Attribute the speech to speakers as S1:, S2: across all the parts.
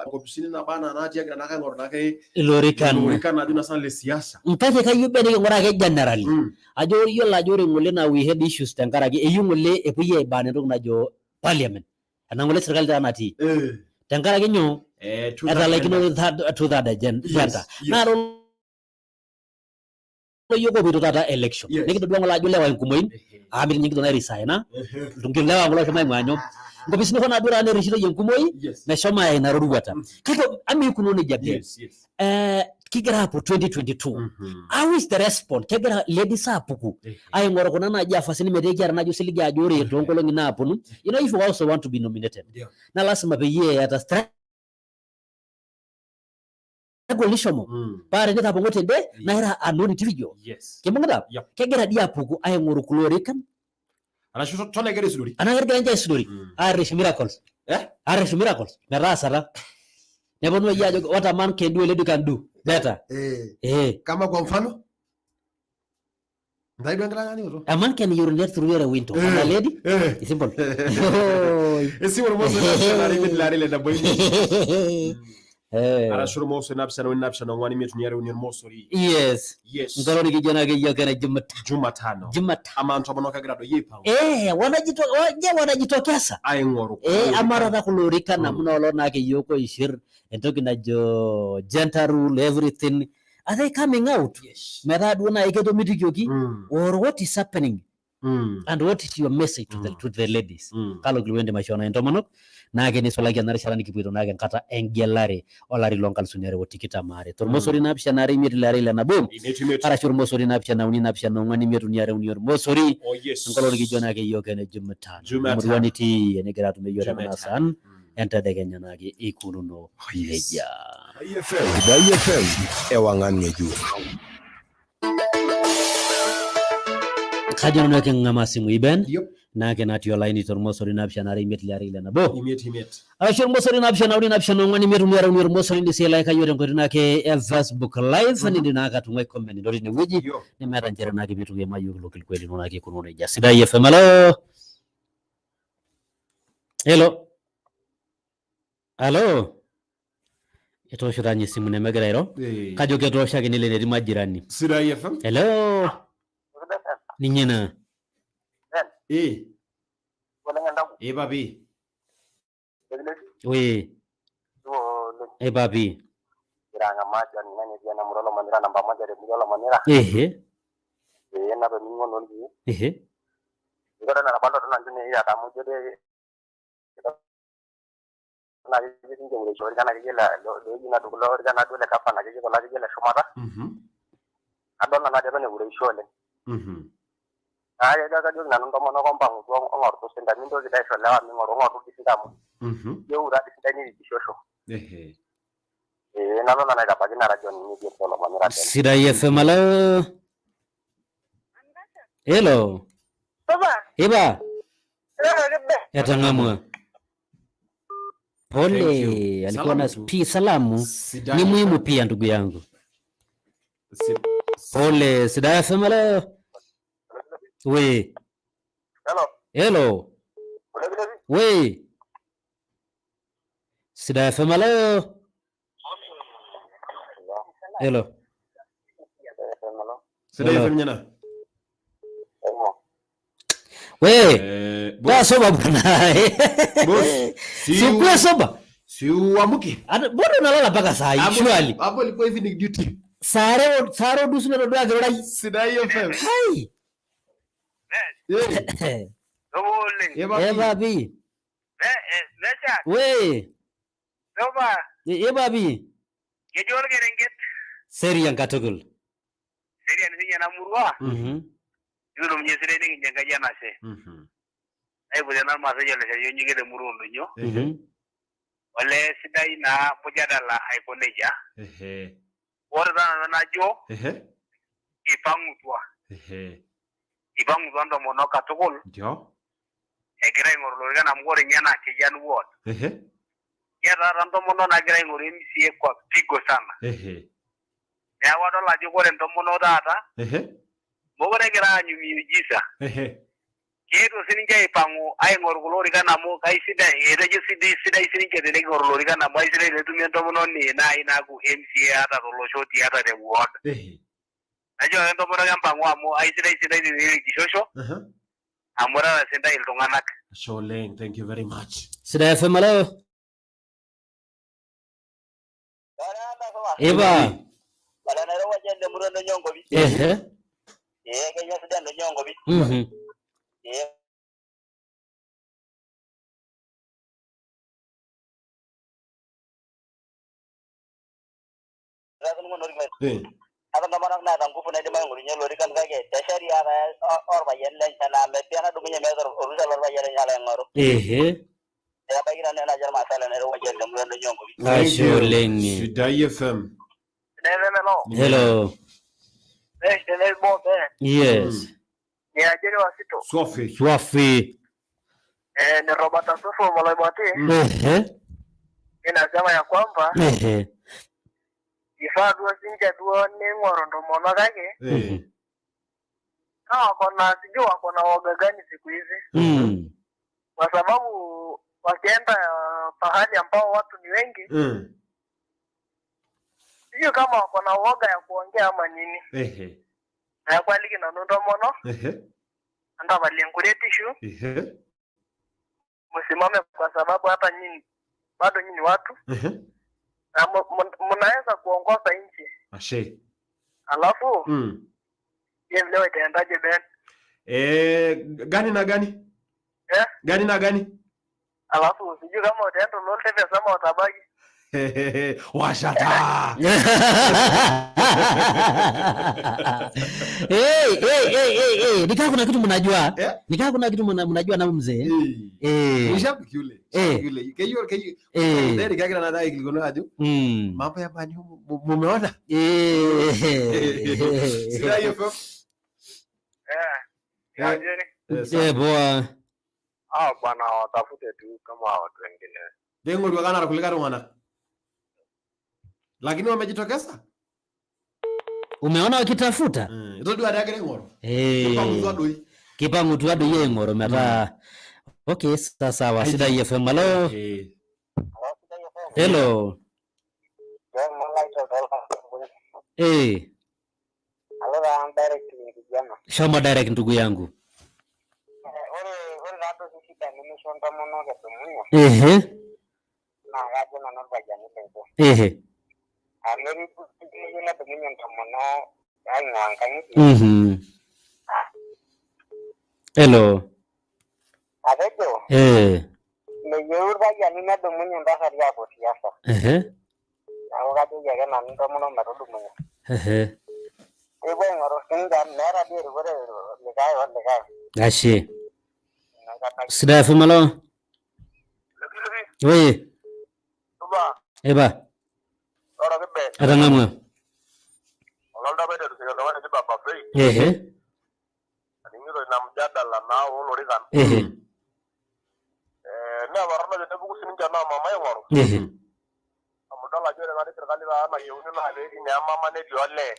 S1: Nkopisini naba anaa natii egira naake aing'oru naake
S2: Ilorikan.
S1: Ilorikan ajo naa sinanu le siasa.
S2: Kake kayieu be niking'uraa ake generally ajo iyiolo ajo ore ng'ole naa we had issues tenkaraki eyieu ng'ole epuoi ai ban entoki najo parliament ena ng'ole serkali taata natii tenkaraki nyoo etalaikinote third two third agenda naa ore yiok opoito taata election nikitodua ng'ole ajo lewa enkumoin amu metii ninye enkitok nairesigna lewa kulo oshomo aing'uaa nyoo nkopisini hoo naaduo taata nerishitoi enkumoi meshomo aya ina roruata kake amaa ikununo nejia pee kigira aapuo 2022. How is the response? Kegira ladies aapuku aing'oru kuna naaji afasini metaa ekiata naaji osiligi ajo ore toonkolong'i naaponu, you know, if you also want to be nominated naa lasima peyie eeta struggle nishomo paa tenitapong'o tende naa ira a known individual. Kimbung'ita? Kegira dii apuku aing'oru kulo orikan.
S1: Arashu tona egira aisudori.
S2: Anaa kegira ninche aisudori aarreshu miracles.
S1: Eh?
S2: Aarreshu miracles metaasata. Neponu iyie ajo what a man can do a lady can do better.
S3: Eh,
S2: Eh.
S3: kama kwa mfano ntai duo enkitanyanyukoto.
S2: A man can urinate through a window. And a lady? It's simple. Oi.
S1: Esimu ormosori naapishana are imiet ile are ile nabo imiet.
S2: Eh.
S1: Arashu ormosori naapishana uni naapishana ong'wan imiet uni are uni ormosori.
S2: Yes.
S1: Yes.
S2: Nkolong nikijo naake yiok ena Jumatano.
S1: Jumatano.
S2: Jumatano.
S1: Amaa ntomonok kegira doi aipang'u
S2: Eh, wanajito je wanajitokeza.
S1: aing'oru kulo
S2: Eh,
S1: orikan.
S2: amaa taata kulo orikan amu noolo naake yiok oishir entoki najo gender rule everything. Are they coming out? Metaa duo naaji ketomitikioki or what is happening and what is your message to the, to the ladies? Kalo kilikuai indim aishoo naaji intomonok naake neisulaki ena rishata nikipuoito naake enkata engelare olari loo nkalusuni are o tikitam aare. Tormosori naapishana are imiet ile are ile nabo
S1: Imiet imiet.
S2: arashu ormosori naapishana uni naapishana ong'wan imiet uni are uni ormosori.
S1: Oh yes.
S2: Enkolong nikijo naake iyiook ene Jumatano.
S1: Jumatano.
S2: Emurua nitii enigira atumie iyiook tekuna
S1: Jumatano.
S2: saan entedekenya naake ikununo nejia.
S4: Sidai FM ewang'an ng'ejuk.
S2: Kajo nanu eking'amaa simui Ben
S1: Yep.
S2: naake natii olaini tormosori naapishana are imiet ile are ile nabo
S1: Imiet imiet.
S2: arashu ormosori naapishana uni naapishana ong'wan imiet uni are uni ormosori nisilaika iyiook tenkoitoi naake e Facebook live nindim naake atung'uai comment ino tinewueji
S1: Yo.
S2: nemeeta nchere naake piitum iyiook ilo kilikuai lino naake ikununo nejia. Sidai FM hello. Hello. Hello. Etoosho taa ninye esimu nemegira airo.
S1: Eh.
S2: Kajo ketooshaki nelo enetii majirani.
S1: Sidai FM.
S2: Hello. Ninye naa.
S1: Eh. Eh papi.
S2: We. Eh papi. Ehe. Ehe.
S5: Adol nanu ajo eton eureisho oleng. Naa kajoki nanu intomonok ompang'utu ong'oru sinda mintoki dii aisho ilewa ming'oru ng'oru dii sinda amu iyieu taa dii sidai nirikishosho. Ee nalo nanu aitabaiki ina rajo ninye biotisho olomoni tene.
S2: Sidai FM hello. Hello.
S6: Papa,
S2: Iba.
S6: leo kibe.
S2: Etang'amua.
S1: Thank
S2: Pole,
S1: you.
S2: alikuwa na
S1: Salamu tu.
S2: pi salamu
S1: Sidai
S2: ni muhimu
S1: FM.
S2: pia ndugu yangu. Pole, Sidai FM hello. We.
S5: Hello.
S2: Hello.
S5: Ole kilepi.
S2: We. Sidai FM hello. Hello.
S1: Sidai
S2: Hello.
S1: FM nyana.
S2: We.
S1: Eh,
S2: Kaa
S1: boss.
S2: soba bwana.
S1: Boss. Si
S2: Sikuwe soba.
S1: Si uamuke.
S2: Ata- Mbona unalala mpaka saa hii?
S1: Hapo-
S2: Surely.
S1: Hapo ilikuwa evening duty.
S2: Sare sare udusu netodua kirorai.
S1: Sidai FM.
S2: Kai.
S1: Eh.
S5: Supa oleng.
S1: Eh papi.
S2: Eh papi.
S5: Mesha,
S2: We.
S5: supa.
S2: Eh papi.
S5: Ketii orkerenket.
S2: Serian katukul.
S5: Serian sinye ena murua. Nikitum ninye esidai nikincho Enkai enashe. Naipotie ena ormaasai ole Shai te murua oldonyio. Olee sidai naa mujadala aiko nejia. Ore taa nanu najo ipang'utua. Ipang'utua intomonok katukul
S1: Ndio.
S5: egira aing'oru ilorikan amu ore ninye naa Sheyian ward. Kiata taata intomonok naagira aing'oru MCA kwa pigo sana. Neeku adol ajo ore intomonok taata mokure egira aanyu miujiza. Keetuo sininche aipang'u aing'oru kulo orikan amu kaisidai, etejo sidai sininche teniking'oru ilorikan amu aisidai tenetumi entomononi naaji naaku MCA ata tolosho otii ata te ward. Najo ake intomonok empang'u amu aisidai sidai tenirikishosho amu irara sindai iltung'anak.
S1: Ashe oleng, thank you very much.
S2: Sidai FM, hello. Eba. Ehe. Mhm.
S5: Ata intomonok naata nguvu naidim aing'orunye ilorikan kake te sheria orpayiani lenye naa metii enadumunye meeta orusa lorpayian lenye alo aing'oru.
S2: Ehe.
S5: Ebaiki nanu enajo irmaasai le Nairobi temurua ndonyo onkopi.
S2: Ashe oleng.
S1: Sidai FM.
S2: Hello. Yes.
S6: Niajiri wasito.
S1: Swafi.
S2: Swafi.
S6: Ni Robert Asufu Moloiboti.
S2: Ehe.
S6: Inasema ya kwamba
S2: Ehe.
S6: ifaa duo sinche duo ning'oru intomonok kake naa wako na sijui wako na woga gani siku hizi, kwa sababu wakienda pahali ambao watu ni wengi, sijui kama wako na woga ya kuongea ama nini. Neeku aliki nanu intomonok ntapalie enkuretishu, msimame, kwa sababu hata nyinyi bado nyinyi watu na mnaweza kuongoza nchi.
S1: Ashe.
S6: Alafu je, leo itaendaje Ben?
S1: Gani na gani? Gani na gani?
S6: Alafu sijui kama utaenda Loltepe ama utabaki.
S1: Washata.
S2: Hey, hey, hey, hey, hey. Nikaa kuna kitu mnajua. Nikaa kuna kitu mnajua na mzee.
S1: Nishabiki yule. Yule. Keyo keyo. Nderi kagira na dai kilikono ajo. Mambo ya bani mumeona? Sidai FM.
S2: Poa.
S5: Ah, bwana watafute tu kama watu wengine.
S1: Bengo kana kulika tung'anak. Lakini wamejitokeza?
S2: Umeona wakitafuta?
S1: Itodua ade egira aing'oru. Kipang'utua doi.
S2: Kipang'utua doi aing'oru metaa. Okay, sasa sawa. Sidai FM. Hello. Hello. Shomo direct ndugu yangu.
S5: Ore taata shida nemisho intomonok edumunye.
S2: Ehe.
S5: Naa kajo nanu irpayiani lenche.
S2: Ehe.
S5: Amu etii nedumunye intomonok aing'ua nkang'itie.
S2: Hello.
S5: Atejo. Meyieu irpayiani nedumunye intasati aapuo siasa.
S2: Ehe.
S5: Neeku kajoki ake nanu intomonok metudumunye.
S2: Ehe.
S5: Kepuo aing'oru sininche amu meeta dii erikore likae olikae.
S2: Ashe. Sidai FM, hello. Oye. Eba. Atang'amua. Ehe. Ehe. Ehe.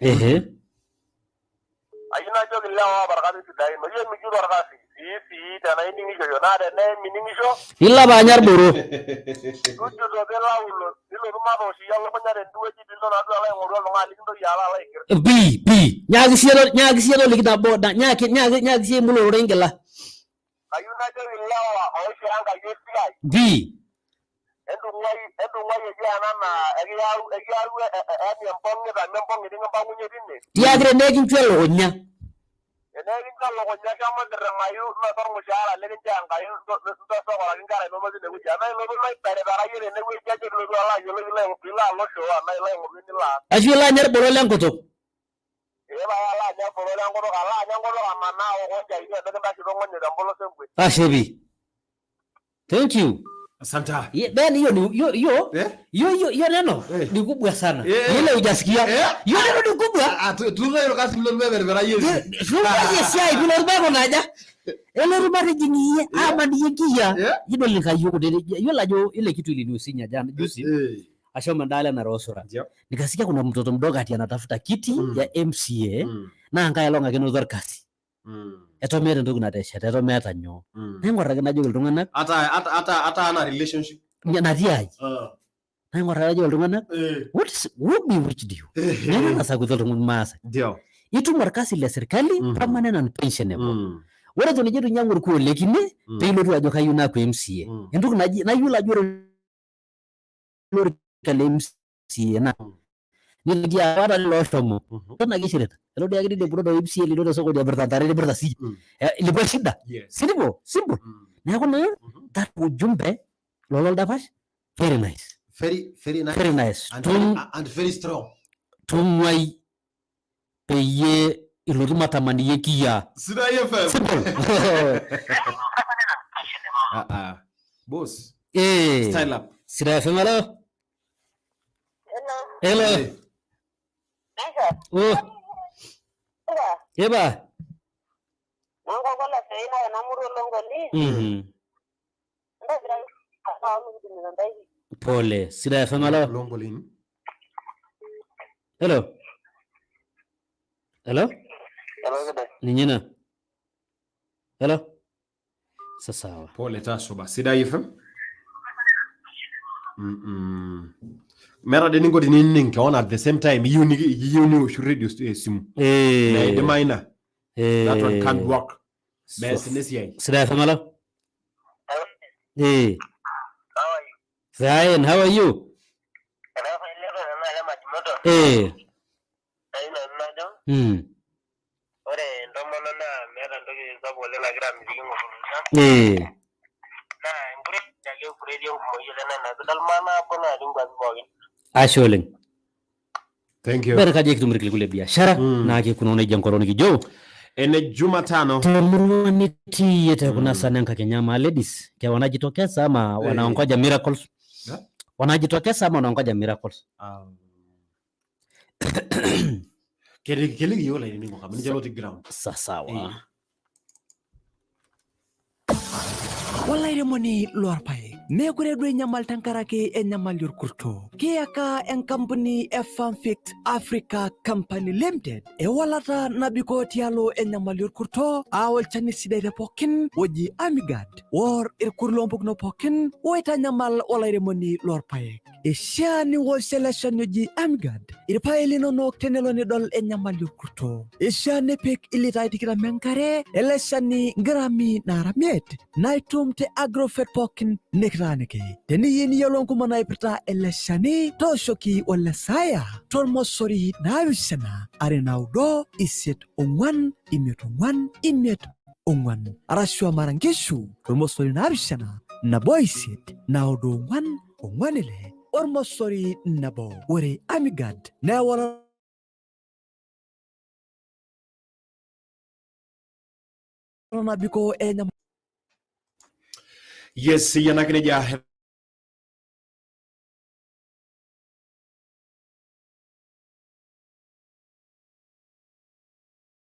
S2: Ehe.
S5: Ayieu najoki ilewa oota orkasi sidain, meyieu mikiata orkasi sii tenaa ining'ishoyo naa tenaa mining'isho
S2: Ilo apa anya irboro.
S5: Tujuto pilau nilotu matoosh iyie elukunya tende wueji piilo naaduo alo aing'oru oltung'ani likintoki alo alo aiger.
S2: Pii pii. Nyaaki siye toliki nabo nyaaki nyaaki nyaaki siye emulorore enkila.
S5: Kayieu najoki ilewa oishoo Enkai esiai.
S2: Pii.
S5: Entung'uai eji ena naa ekiyaru yaani empong'ita nempong'iti nikimpang'unye tine.
S2: Tiaki tenee kincho elukunya.
S5: Tenee kincho elukunya shomo ntirring'ayu nosa ormushaara likinchoo Enkai ntosokoraki inkera inonok tinewueji. Enaa ilotu ilo aiperipera iyie tenewueji ajo piilotu alo ayiolou piilo alo shoo enaa ilo aing'oru enilo aas.
S2: Ashu ilo anya irboro lenkutuk.
S5: Ee pae alo anya irboro lenkutuk, alo anya enkutuk amanaa aokoo nchai mikintashito ng'onyo tempolos enkwet.
S2: Ashe pii. Thank you.
S1: Asante.
S2: Ben, hiyo ni hiyo hiyo hiyo hiyo hiyo neno ni kubwa sana. Ile hujasikia. Hiyo neno ni kubwa.
S1: Tuzo hilo kasi mlo mbe yeye.
S2: Tuzo yeye siai bila ruba naja. Ele ruba rejingi ama ni yekia. Jino likayo kudele. Yule ajo ile kitu iliniusinya jana juzi. Ashomo ndale na Rosora. Nikasikia kuna mtoto mdogo ati anatafuta kiti ya MCA na angaye longa kino dorkasi. Eton meeta entoki natesheta, eton meeta nyoo. Naing'or ake najoki iltung'anak
S1: Ata ana relationship.
S2: Natii aji. Naing'or ake najoki iltung'anak what is who bewitched you? Meeta nasakuta iltung'anak Maasai.
S1: Ndio.
S2: Itum orkasi le sirkali permanent and pensionable. Ore eton ijo itu inyiang'u orkuo le kine pee ilotu ajo kayieu naaku MCA. Entoki naji nayiolo ajo ore olorika le MCA naa nitoki aaku ata lelo oshomo eton ake ishirita. Elo dii ake ninepunono MCA lino te sokoni emirta ntare nimirta siyie. Ilipua shida. Simple, simple. Neeku naa that ujumbe lolo oldapash very nice.
S1: Very, very nice.
S2: Very nice.
S1: And very, and very strong.
S2: Tung'uai peyie ilotu matamaniyie enkiyiaa.
S1: Sidai FM.
S2: Simple.
S1: Ah, ah. Boss.
S2: Eh.
S1: Style up.
S2: Sidai FM, hello.
S6: Hello.
S2: Hello.
S1: Eh.
S2: Oh, eba. Pole. Sidai FM, hello.
S1: Longolin.
S2: Hello. Hello. Ninye na. Hello. Sawa.
S1: Pole tasoba. Sidai FM. Meeta dei ninko tinining keon at the same time iyieu niwosh radio esimu. Meidima ina. That one can't work. Mees ina esiai.
S2: Sidai FM, hello. Eh. Fine, how are you? Eh.
S5: Ore intomonok naa meeta entoki sapuk oleng nagira amitiki ing'or
S2: Eh.
S5: naa enkuretisho ake ekuretie enkumoi oleng naa ina piidol maanabo natii inkuapi pookin.
S2: Ashe oleng.
S1: Thank you.
S2: Bere kaji kitum irkiliku le biashara naa kikununo nejia enkolong nikijo
S1: Ene Jumatano.
S2: Temurua nitii te kuna saa enkakenya ma ladies ke wanajitokeza ama wanaongoja miracles?
S1: Yeah.
S2: Wanajitokeza ama wanaongoja miracles?
S1: Keliki yiok olainining'ok amu ninche lotii ground.
S2: Sawa.
S3: Olairemoni loorpaek, meekure duo inyamal tenkaraki enyamali orkurto. Kiyaka enkampuni e Farmfix Africa Company Limited ewalata nabikoo tialo enyamali orkurto aa olchani sidai te pookin oji Amigad or irkurt loompukunot pookin oitanyamal olairemoni loorpaek. Ishaa niwosh ele shani oji Amigad irpaek linonok tenelo nidol enyamali orkurto. Ishaa nipik ilitai 20 enkare ele shani ngrami naara 5 naa itum te Agrovet pookin nikitaaniki. Teniyieu niyiolou nkumok naipirta ele shani tooshoki Olesaya tormosori 7 2 9 8 4 5 5 4 arashu amara nkishu tormosori 7 1 8 9 4 4 6 ormosori 1. Ore Amigad naa ewalata nabikoo enyamali.
S1: Yes, iyanaki nejia.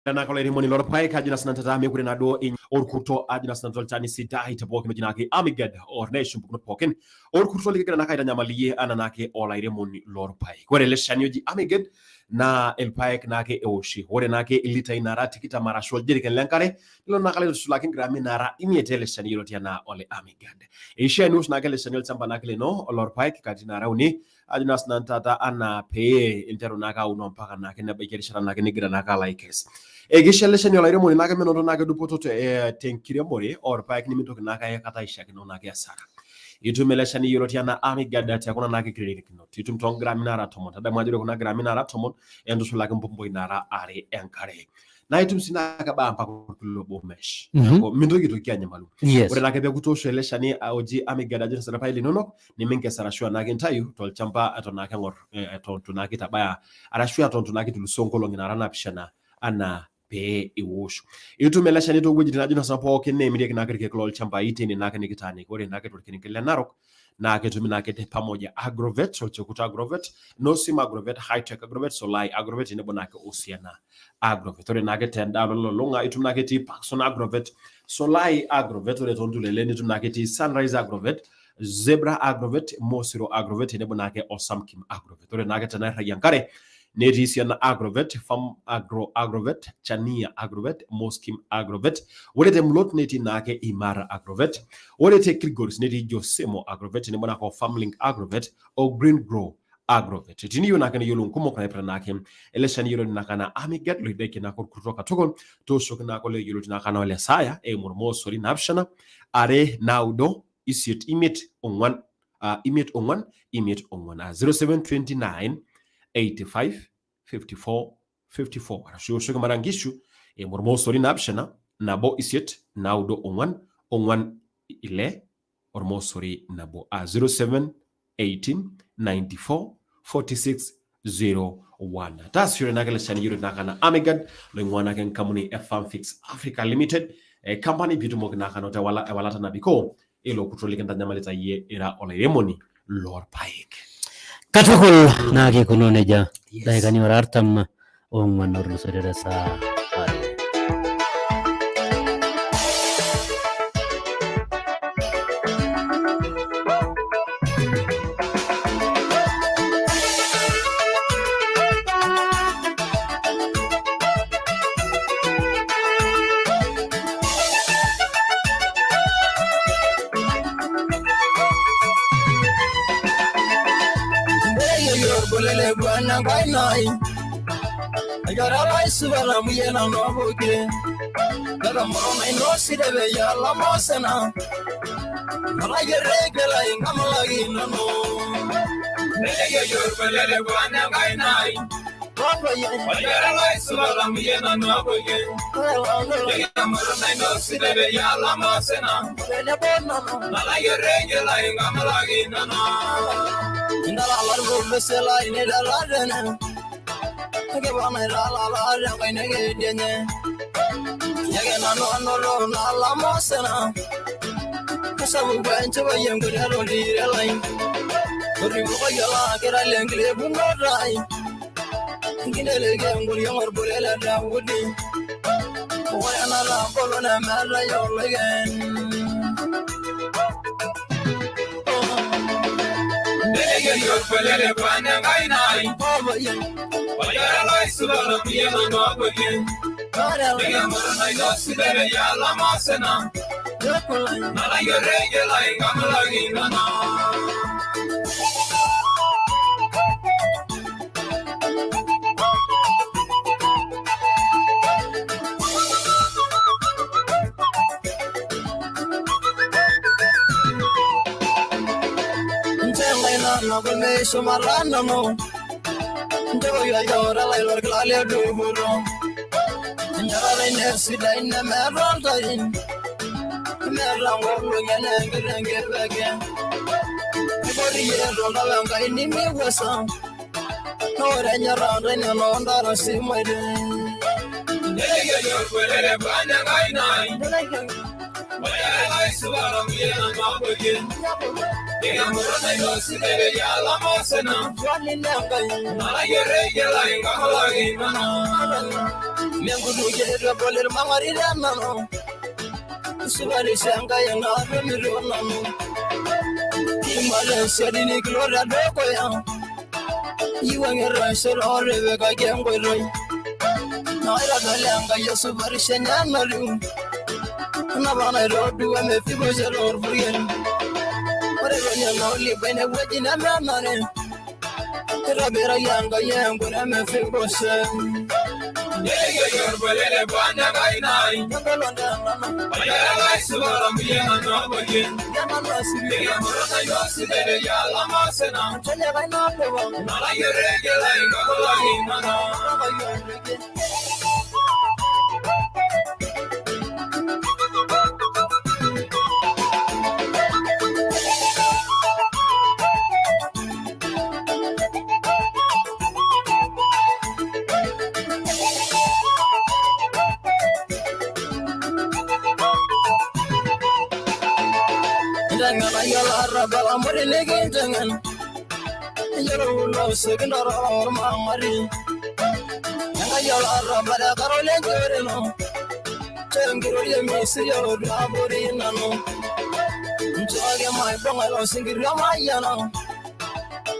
S1: Nake olairemoni lorpaek ajo naa sinanu tata meekure naaduo orkurto ajo naa sinanu tolchani sidai te pookin oji naake Amigad or neishu mpukunot pookin orkurto likigira naake aitanyamal iyie anaa naake olairemoni lorpaek. Ore ele shani oji Amigad naa ilpaek naake eoshi. Ore naake ilitai nara 20 arashu oljeriken lenkare nilo naake alo aitushulaki ngrami nara 5 ele shani yioloti anaa ole Amigad. Eishaa niwosh naake ele shani olchamba naake lino lorpaek katitin nara 3 ajo naa sinanu taata anaa pee interu naake aun ompaka naake nebaiki erishata naake nigira naake alo aikes. Ekisho ele shani olairemoni naake menoto naake dupoto tenkiremore orpaek nimintoki naake aikata aishakino naake asara. Itum ele shani yioloti anaa Amigad te kuna naake kiririkinot. Itum too ngrami nara 10. Tadamu ajo ore kuna grami nara 10 entushulaki mpompoi nara 2 enkare. Naa itum sii naake baa mpaka orkilo obo mesh. Neeku mintoki aitoki anyamalu. Ore naake peeku itoosho ele shani oji Amigad ajo sinanu irpaek linonok niminkes arashu anaake intayu tolchamba eton naake eng'or eton itu naake itabaya arashu eton itu naake itulusoo nkolong'i nara 7 anaa pee iwosh. Itum ele shani toowuejitin ajo naa pookin neemirieki naake irkeek lolchambai teine naake nikitaaniki. Ore naake torkerenket le Narok naa ketumi naake te Pamoja Agrovet, Olchekut Agrovet, Nosim Agrovet, Hitech Agrovet, Solai Agrovet tenebo naake Osiana Agrovet. Ore naake tendaalo ololulung'a itum naake etii Parkson Agrovet, Solai Agrovet, ore toontulele nitum naake etii Sunrise Agrovet, Zebra Agrovet, Mosiro Agrovet tenebo naake o Samkim Agrovet. Ore naake tenairragie enkare Netii sii ena Agrovet, Farm Agro Agrovet, Chania Agrovet, Moskim Agrovet. Ore te Mlot netii naake Imara Agrovet. Ore te Kilgoris netii Josemo Agrovet tenebo naake o Farmlink Agrovet o Green Grow Agrovet. Teniyieu naake niyiolou nkumok naipirta naake ele shani yioloti naake anaa Amigad loidakie naake orkurto katukul, tooshoki naake olee yioloti naake anaa Ole Saaya eimu ormosori 7 2 9 8 5 4 5 4 5 4 0729 85 54 54 arashu iwoshoki mara nkishu eimu ormosori 7 1 8 9 4 4 6 ormosori 1 07 18 94 46 01. Taasishore naake ele shani yioloti naake anaa Amigad loing'ua naake enkampuni e Farmfix Africa Limited company piitumoki naake anoto ewalata nabikoo ilo kurto likintanyamalita iyie ira olairemoni loorpaek.
S2: Katukul naa keikununo nejia. Daikani ora 44 otulusoitie te saa are.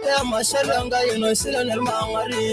S7: Emashalenga ino silen mangari.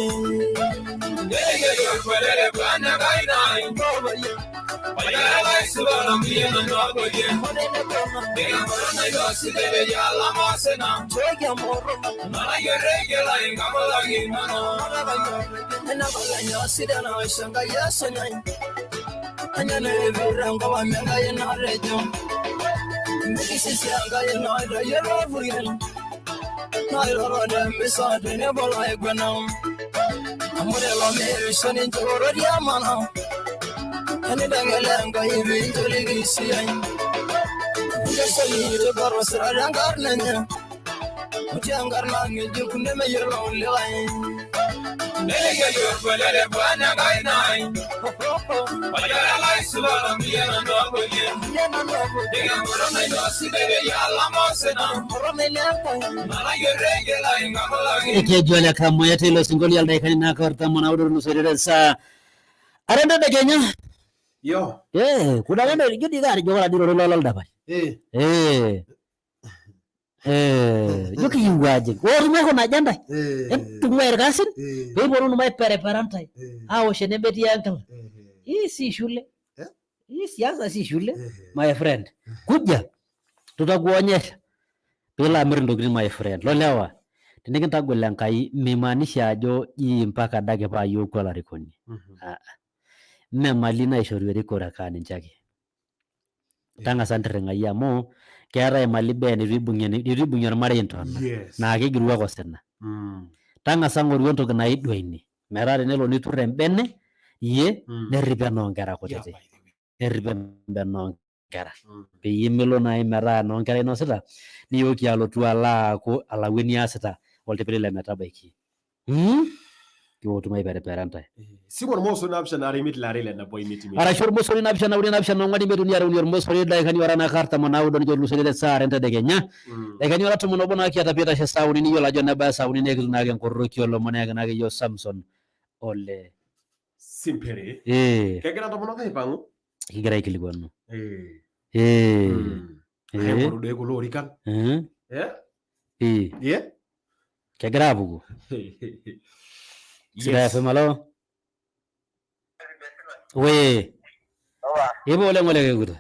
S2: Ekejo kamoyate ilo sinkolio aldaikani nakarta mona nusu saa arenda de Kenya.
S1: Yo.
S2: Kuna neno jodi gari jogola diro lolo loldapai. Joki yuwaje. Ori meko na janda. Tungwa erkasin. Peiponu mai pereperantai. Awo shenembeti yankal. Hii si shule. Hii siasa si shule. My friend. Kuja. Tutakuonyesha. Bila amiri ntokitin my friend. Lolewa. Tenikintagol Enkai mimaanisha ajo ii mpaka adake paa yiok olarikoni. Mme mali naishoru erikore ake aa ninche ake. Tang'asa ntirring'ai amu keetae imali bee neitu ibung'ie ormarei intona naa kegiru ake osina. Tang'asa ng'oru entoki naidua ine metaa tenelo nitur embene iyie nerripi enoonkera kutitik. Nerripi embene oonkera peyie melo naaji metaa enoonkera inosita niyooki alotu alo aaku alau eniasita oltipili lemetabaiki. Kiwotum aiperipera ntae.
S1: Simu ormosori naapishana are imiet ile are ile nabo imiet imiet.
S2: Arashu ormosori naapishana uni naapishana ong'wan imiet uni are uni ormosori ildaikani ora naake artam onaudo nijo otulusoitie saa are entedekenya. Daikani ora tomon obo naa kiata piitashe saa uni niyiolo ajo nebaya saa uni nekitum naake enkoroki oolomon neyaki naake yiok Samson ole
S1: Simpere. Kegira ntomonok aipang'u?
S2: Kigira aikilikuanu.
S1: Aing'oru doi kulo orikan.
S2: Kegira aapuku. Sidai FM alo. We. Ipo oleng ole kekuto.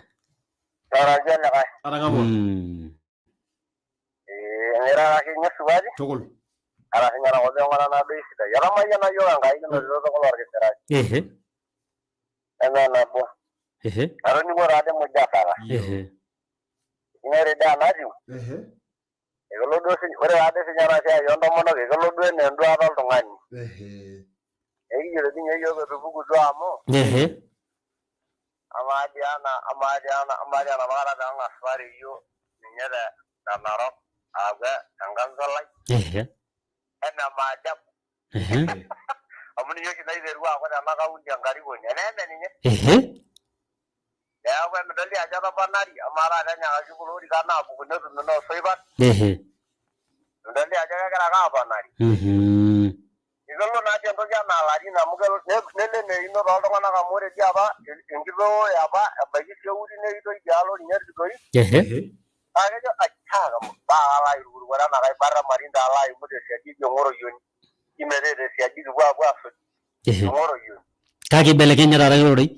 S1: Atang'amua. Tukul.
S2: Kake ibelekenye taata irorei.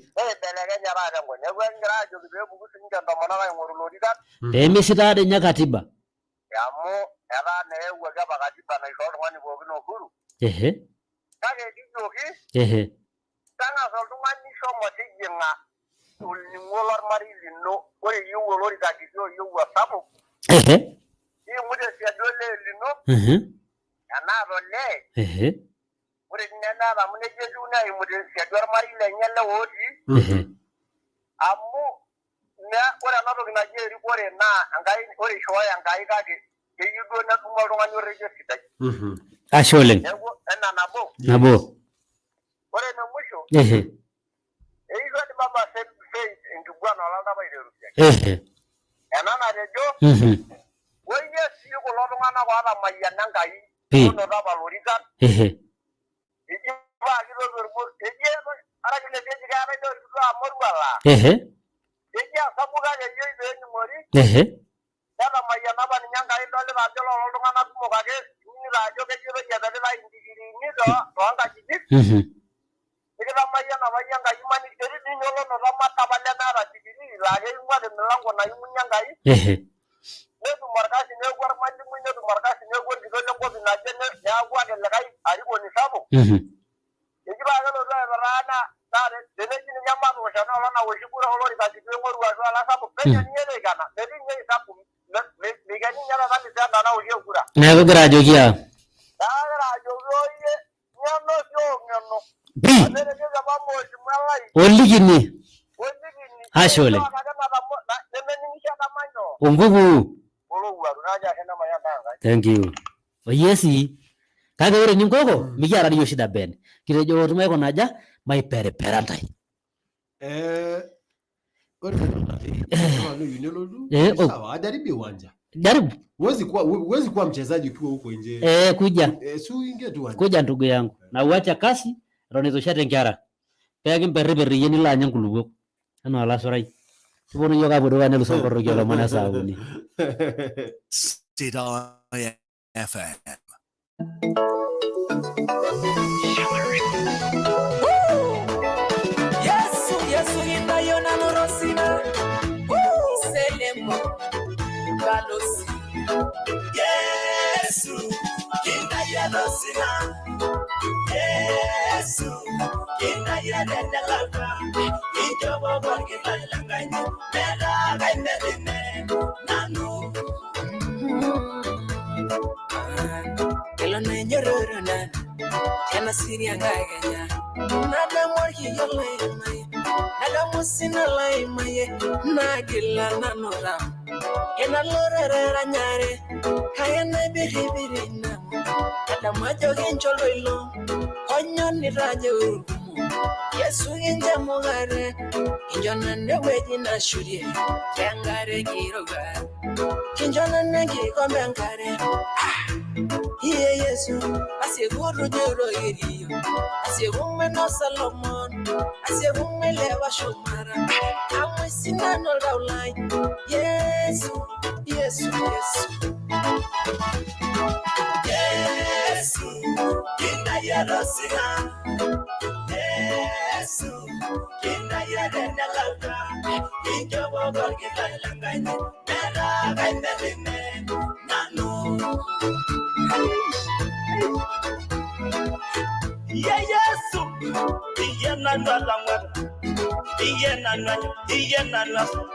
S2: Peemisi taa dii ninye katiba. Ashe oleng. Nabo.
S6: Netamayiana apa ninye Enkai idolita ajo lelo iltung'anak kumok ake inining'ito ajo kejitoi epetitae intikiriini toonkajijik. Nikitamayiana apa iyie Enkai imaniki etii dii ninye olonoto matapa lemeeta degree laa keimua temilango naimunye Enkai. Netum orkasi neeku ormalimui netum orkasi neeku orkitok lenkopis naje neeku ake likae arikoni sapuk. Eji paa kelotu aipetaa naa teneji ninye matoosh ena olong naoshi kura olorika kitok aing'oru ashu ala sapuk penyo ninye teikana metii ninye isabu meikeni ninye taata misenda naoshie kura.
S2: Neeku igira ajoki aa?
S6: Neeku agira ajoki oyie ng'eno sio ng'eno.
S2: Pii.
S6: Atetejoki apa mheshimiwa lai.
S2: Olikini.
S6: Olikini.
S2: Ashe oleng.
S6: Nemening'isho dama nyoo.
S2: Onkukuu.
S6: Olowuaru najo ashe nemayian taa Enkai.
S2: Thank you. Oyie sii. Kake ore eninkoko, mikiata dii yiok shida Ben. Kitejo maikuna aja, maiperipera ntae.
S1: Ore kama nelotu sawa, ajaribu uwanja.
S2: Jaribu.
S1: Huwezi kuwa mchezaji ukiwa huko nje.
S2: Kuja.
S1: Si uingie tu uwanja.
S2: Kuja ndugu yangu. Na uacha kasi eton eitu ishet inkera. Pee kimperriper iyie nilo anya nkulupuok anaa olasurai. Kiponu yiok aapuo dukuya nelusoo nkoroki oolomon esaa uni.
S8: Sidai FM.
S7: Yesu, Yesu kintayo nanu tosina. Selemo, balosi. Yesu, kintayo tosina. Yesu, kintayo tenelakwa. Kinchopo orkila lenkanyit, metaa kaimerime nanu. Kelo nainyororo nanu, tenasiri enkakenya. Nadamu orkiyo laimayie, nadamu sina laimayie, nagila nanu tau. Enalorere eranyare, kake naibiribiri nanu. Nadamu ajo kincho oltoilo, onyonita ajo irkumok. Yesu kincho emukate, kincho nanu ewueji nashurie, tenkare kirowua. Kincho nanu enkikombe enkare. Iye Yesu, asieku tujuroki iyiok, asieku mainosa lomon, asieku mailepa shumata, amu isinanu oltau lai. Yesu, Yesu, Yesu.
S8: Yesu, kintayo tosina. Yesu, kintayo tenelakwa. Kinchopo orkila lenkanyit, metaa kaimerime nanu. Iye Yesu, iye nanu atang'uarra, iye nanu anyor, iye nanu asuj.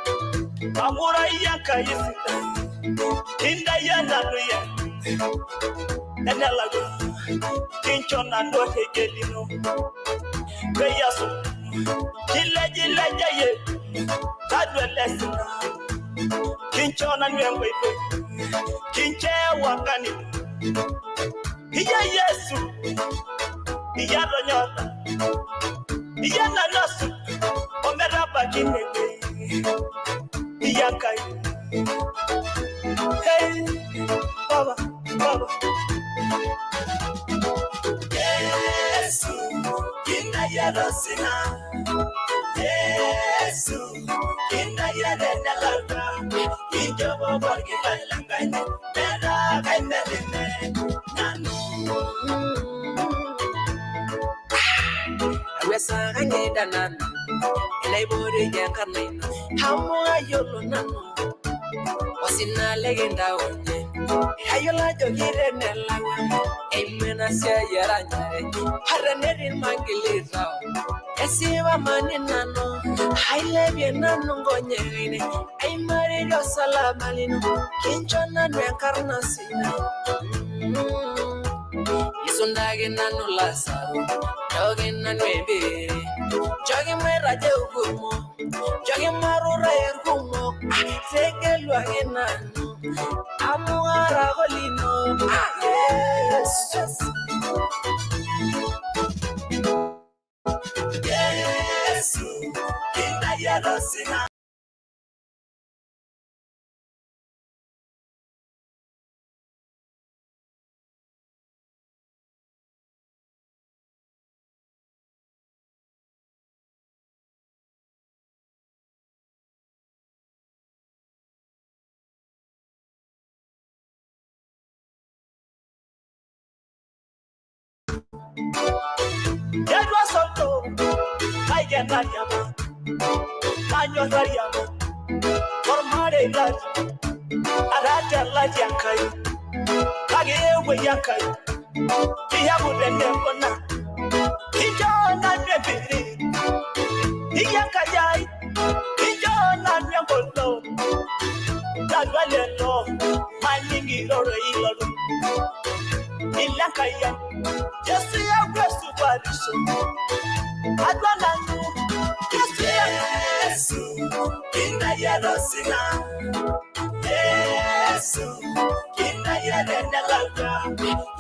S8: Ang'ura iyie Enkai sidai, kintayo nanu iyie tenelakwa. Kincho nanu orrekie lino, peyie asuj. Kilejilejayie tatua ele sina. Kincho nanu enkoitoi, kincho ewang'an ino. Iyie Yesu, iyie atonyorra, iyie nanu asuj ometabaiki inewueji. Iyie Enkai. Hey, Baba, Baba. Yesu, kintayo tosina. Yesu, kintayo tenelakwa. Kinchopo orkila lenkanyit, metaa kaimerime nanu.
S7: Awesa kang'ida nanu, enaiboreki enkarna ino, amu ayiolo nanu, osina likintaunye. Ayiolo ajo kitenelakwa, eimu ena siai eranyare, ata enetii irmangilita. Esipa mani nanu, ailepie nanu nkonyek ainei, aimariri osalaba lino, kincho nanu enkarna sidai. Isundaki nanu Lasaro, njoki nanu empiri, njoki maitaje irkumok, njoki marurai irkumok, tegeluaki nanu, amu ara olino. Yesu.
S8: Yesu, kintayo tosina. Yadwa soto Aikenariama Manyorariama Ormare lati Arate lati yankai Kage ewe yankai Iyabu denekona Ijona nebiri Iyankayai Ijona nyangolo Tadwalelo Maningi loro ilolo Ilankaya Yesu ya Yesu barisho Adwananu Yesu ya Yesu Inayerosina Yesu Inayerenelaka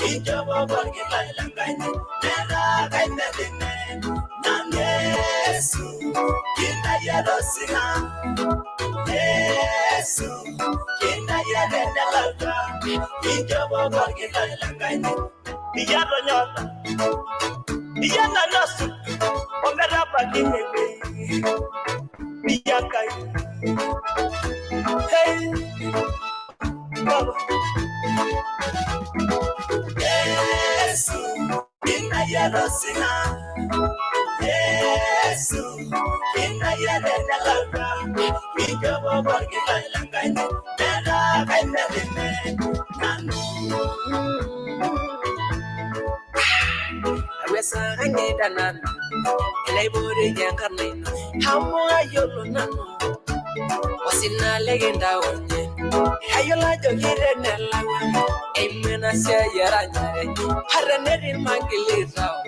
S8: Ijobo borgilalangani Nera kainedine Nam Yesu Inayerosina Yesu Inayerenelaka Ijobo borgilalangani Iyaronyola Iyananasu Omeraba kinebe Iyakai Hey Baba Yesu Inayerosina Yesu Inayerenelaka Ijobo borgilalangani Nera kainedine Nanu
S7: Wesa nanu Elaibore yankarna ino Hamu ayolo nanu Osina legenda onye Ayola jogire nelawa Eimena siya yaranyare Haraneri mangilirao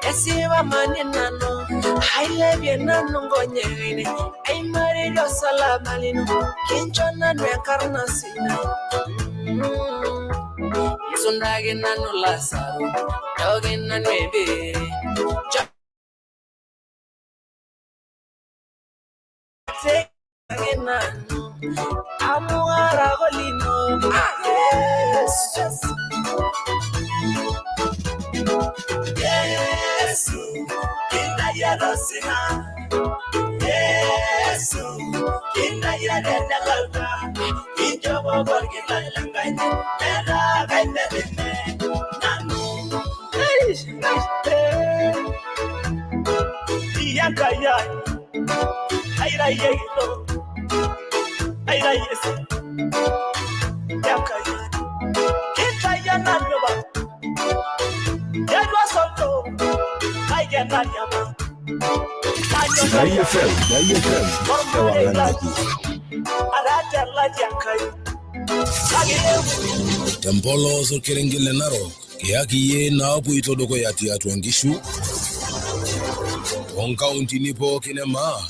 S7: Esiba mani nanu Hailebie nanu ngonyegine Aimare yosalamalino Kincho nanu yankarna sina Isundage nanu Lazaro Joge nanu ebere Joge nanu Amuara golino Yesu
S8: Yesu Inayerosina Yesu Inayerenelaka Ijobo borgilalangani Nera kainedine Nanu Iyankaya Aira yegilo Aira yesu Yankaya Kitaya nanyoba Yadwa soto Aikenariama
S4: Sidai FM, Sidai FM, ewangan ng'ejuk.
S8: Arate lati yankai
S4: Tempolos orkerenget le Narok kiyaki iyie naapoito dukuya tiatua nkishu toonkauntini pookin e maa.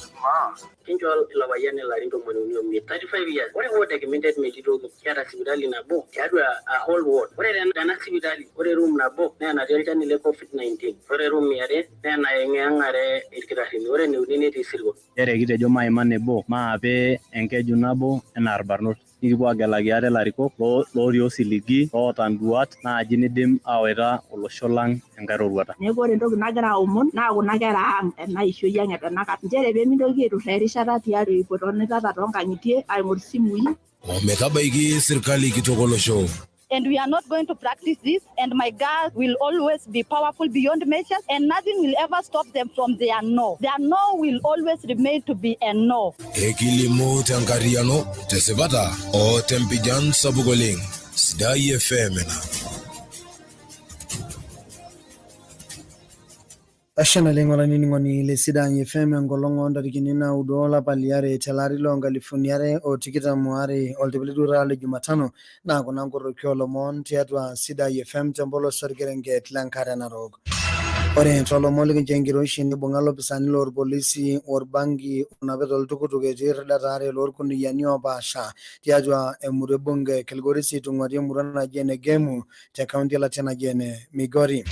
S9: Kincho ilo payian ilarin 35, 35 years. Ore ward e Kimintet metii toki, kiata sipitali nabo tiatua a whole ward. Ore tena sipitali, ore room nabo naa enatii olchani le COVID-19. Ore room yare naa enayeng'iyeng'are irkitarrini. Ore eneuni netii isirkon.
S10: Nchere kitejo maima nebo maape enkeju nabo enaa irbarnot. Nikipuo agelaki ate ilarikok lootii osiligi loota nduat naaji nidim awaita olosho lang enkae roruata.
S11: Neeku ore entoki nagira aomon naa kuna kera ang ena ishoi ang e tenakata. Nchere peemintoki aiturraa erishata tiatua ipotonitata toonkang'itie aing'or isimui.
S4: Ometabaiki sirkali kitok olosho.
S12: And we are not going to practice this, and my girls will always be powerful beyond measures, and nothing will ever stop them from their no. Their no will always remain to be a no.
S4: Ekilimu tenkariano tesipata o tempijan sapuk oleng. Sidai FM ena.
S13: Ashe naleng olainining'oni le Sidai FM enkolong oontarikini 9 olapa liare telari loo nkalifuni are o tikitam waare oltipilidura le Jumatano naa kuna nkoroki oolomon tiatua Sidai FM tempolos orkerenget lenkare narok. Ore toolomon likincho enkiroshi nibung'a lopisaani loorpolisi orbanki onapita oltukutuk etii irridat aare loorkuniyiani oopaasha tiatua emurua e bunge Kilgoris itung'uari emurua naji ene Gemu te kaunti elatia naji ene Migori.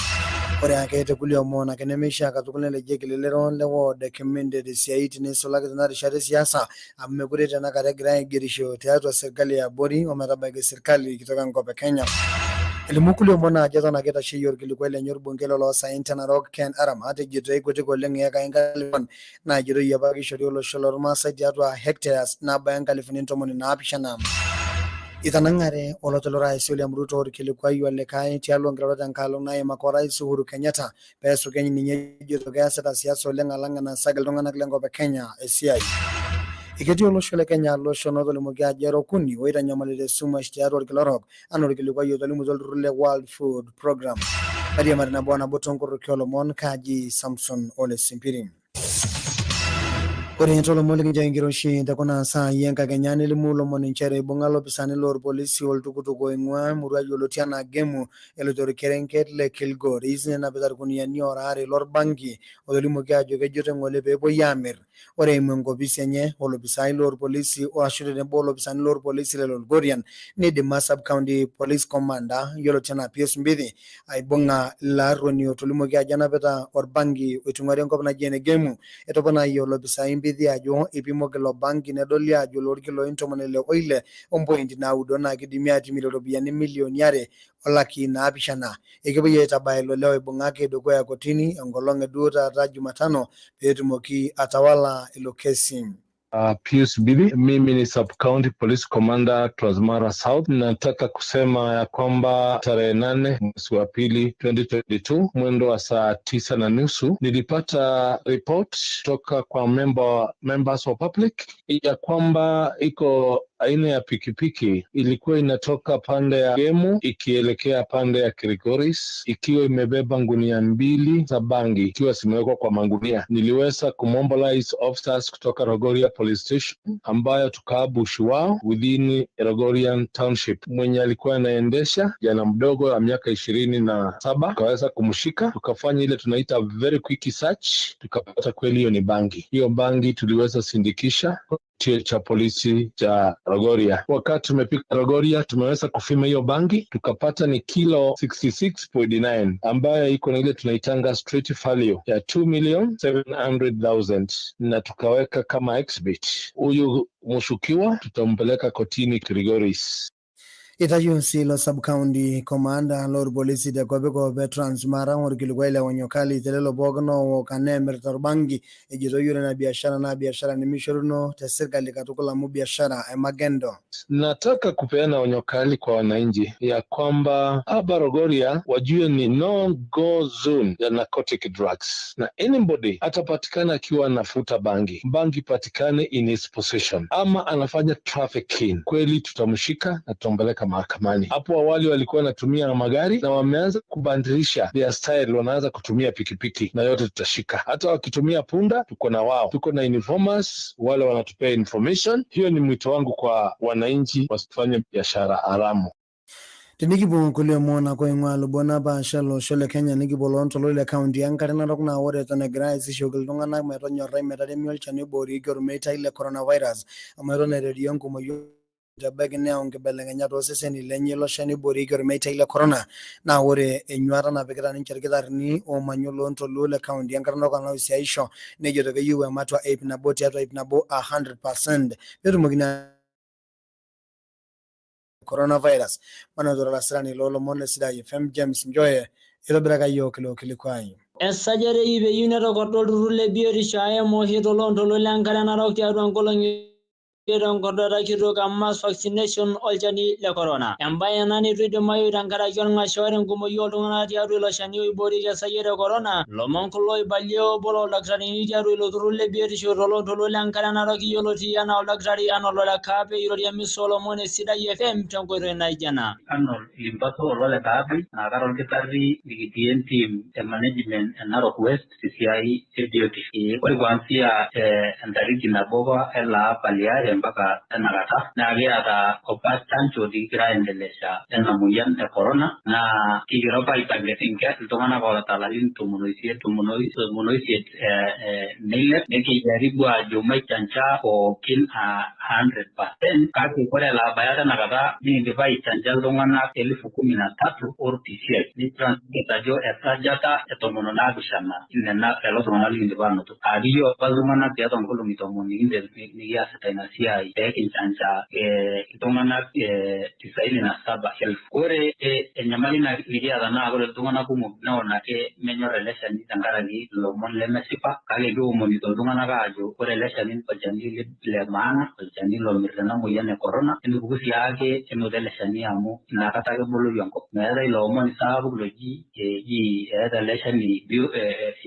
S13: Ore ake te kulie omon ake nemeishaa katukul nelejieki elelero le ward e Kimindet isiaitin neisulaki tena rishata e siasa amu mekure tenakata egirai aigerisho tiatua serkali e abori ometabaiki serkali kitok enkop e Kenya. Elimu kulie omon ajo eton ake eitasheyie orkilikuai lenye orbungei loloosaen te Narok Ken Arama ejito eikutik oleng iyekai 1000 naajitoi apa keishori olosho lormaasai tiatua hectares nabaya 70,000. Itanang'are oloti lorais William Ruto orkilikuai olikae tialo nkirorot enkalo naimaka orais Uhuru Kenyatta peesukeny ninye ejito keasita siasa oleng alang enaasaki iltung'anak lenkop e Kenya esiai. Eketii olosho le Kenya loshon otolimuoki ajo era okuni oitanyamalita esumash tiatua olkila orok anaa orkilikuai otolimutuo olturrur le World Food Programme. Mairiamari nabo o nabo toonkorroki oolomon kaaji Samson Ole Simpiri. Ore toolomon likincho enkiroshi te kuna saai enkakenya nelimu lomon nchere ibung'a lopisani loorpolisi oltukutuk oing'ua emurua yioloti anaa Gemu eloito orkerenket le Kilgoris nenapita irkuniani ora aare lorbangi otolimuoki ajo kejitoi ng'ole peepuoi aamir. Ore eimu enkopisi enye, olopisai loorpolisi ashu tenebo olopisani loorpolisi le Lolgorian neidima Sub County Police Commander yioloti anaa Pius Mbithi aibung'a ilo arruoni otolimuoki ajo enapita orbangi oitung'uari enkop naji ene Gemu. Etoponayie olopisai Mbithi ajo eipimoki ilo bangi nedoli ajo loorkiloi 66.9 naa keidimi aatimirie iropiyiani milioni are o lakii naapishana. Ekepuoi aitabaya ilo lee oibung'aki dukuya kotini enkolong e duo taata Jumatano peetumoki atawala ilo kesi.
S14: Pius Bibi, mimi ni Sub County Police Commander Transmara South. Nataka kusema ya kwamba tarehe 8 mwezi wa pili 2022 mwendo wa saa 9:30 nilipata report toka kwa members of public ya kwamba iko aina ya pikipiki ilikuwa inatoka pande ya Gemu ikielekea pande ya Kilgoris ikiwa imebeba ngunia 2 za bangi ikiwa zimewekwa kwa mangunia. Niliweza kumobilize officers kutoka Rogoria Police Station ambayo tukaabushi wao within Rogorian Township. Mwenye alikuwa anaendesha jana mdogo wa miaka 27 tukaweza kumshika, tukafanya ile tunaita very quick search, tukapata kweli hiyo ni bangi. Hiyo bangi tuliweza sindikisha kituo cha polisi cha Rogoria. Wakati tumepika Rogoria, tumeweza kufima hiyo bangi tukapata ni kilo 66.9 ambayo iko na ile tunaitanga street value ya 2,700,000 na tukaweka kama exhibit. Huyu mshukiwa tutampeleka kotini Kilgoris.
S13: Itayio sii ilo sub county commander loorpolisi te kopikop e Transmara orkilikuai le onyo kali telelo pookin owok anaa emirita orbangi ejito ore ina biashara naa biashara nemeishoruno te sirkali katukul amu biashara e magendo.
S14: Nataka kupeana onyo kali kwa wananchi ya kwamba hapa Rogoria wajue ni no go zone ya narcotic drugs, na anybody atapatikana akiwa anafuta bangi, bangi patikane in his possession ama anafanya trafficking, kweli tutamshika na tutampeleka mahakamani. Hapo awali walikuwa wanatumia magari na wameanza kubadilisha their style, wanaanza kutumia pikipiki na yote tutashika. Hata wakitumia punda tuko na wao, tuko na informers wale wanatupea information. Hiyo ni mwito wangu kwa wananchi, wasifanye biashara haramu.
S13: Tenikipuo nkulie omon nakoing'ua lubot napaasha losho le Kenya nikipuo loontoluo le kaunti enkare narok naa ore eton egirai aisishoki iltung'anak metonyorrai metaremi olchani oiboorieki ormeitai le coronavirus amu eton ererio enkumoi ebaiki neyau nkibelekenyat tooseseni lenye ilo shani oiboorieki ormeitai le corona naa ore enyuata napikita ninche irkitarini oomanya loontoluo le kaunti enkare narok enaisiaisho nejoito keyieu ematua 100 tiatua 100 a 100% peetumokini coronavirus. Manotore olasirani loolomon le Sidai FM James Njoye itobiraka yiok ilo kilikuai.
S15: Esajata e ip eyieu netokordo olturrur le biotisho IMOH toloontoluo le nkare narok tiatua nkolong'i tenkordata kitok e mass vaccination olchani le corona. Embae ena neitu eidimayu tenkaraki olng'ash oota enkumoi ooltung'anak tiatua ilo shani oiboorieki esayiet e corona. Lomon kulo oibalie obo looldakitarini tiatua ilo turrur le biotisho toloontoluo le nkare narok yioloti anaa oldakitari Arnold Ole Kaape eirorie emisa oolomon e Sidai FM tenkoitoi naijo ena.
S9: Arnold Limpaso Olole Kaape naa kara olkitarri likitii entim e management e Narok West tesiai e biotisho. Ore kuanzia entariki 1 apa ele apa liare mpaka tenakata naa kiata opa chanjo nikigira aendelesha ena moyian e corona naa kigira apa aitarget iltung'anak oota ilarin 18 18 neilep nikijaribu aajo maichanja pookin 100% kake ore elo abaya tenakata nikindipa aichanja iltung'anak 13,000 orpisiai nitranslate ajo esajata e 17 nena lelo tung'anak likindipa aanoto. Aa kiyieu apa iltung'anak tiatua nkolong'i 10 nikiasita ina siai. siai pee kinchanja iltung'anak 97,000. Ore enyamali nikiata naa ore iltung'anak kumok neon ake menyor ele shani tenkaraki ilomon lemesipa, kake kiomonito iltung'anak aajo ore ele shani olchani le maana, olchani lomir ena moyian e corona, netupuku sii ake enoto ele shani amu inakata ake eboloyu enkop. Meetae ilo omoni sapuk loji eji eeta ele shani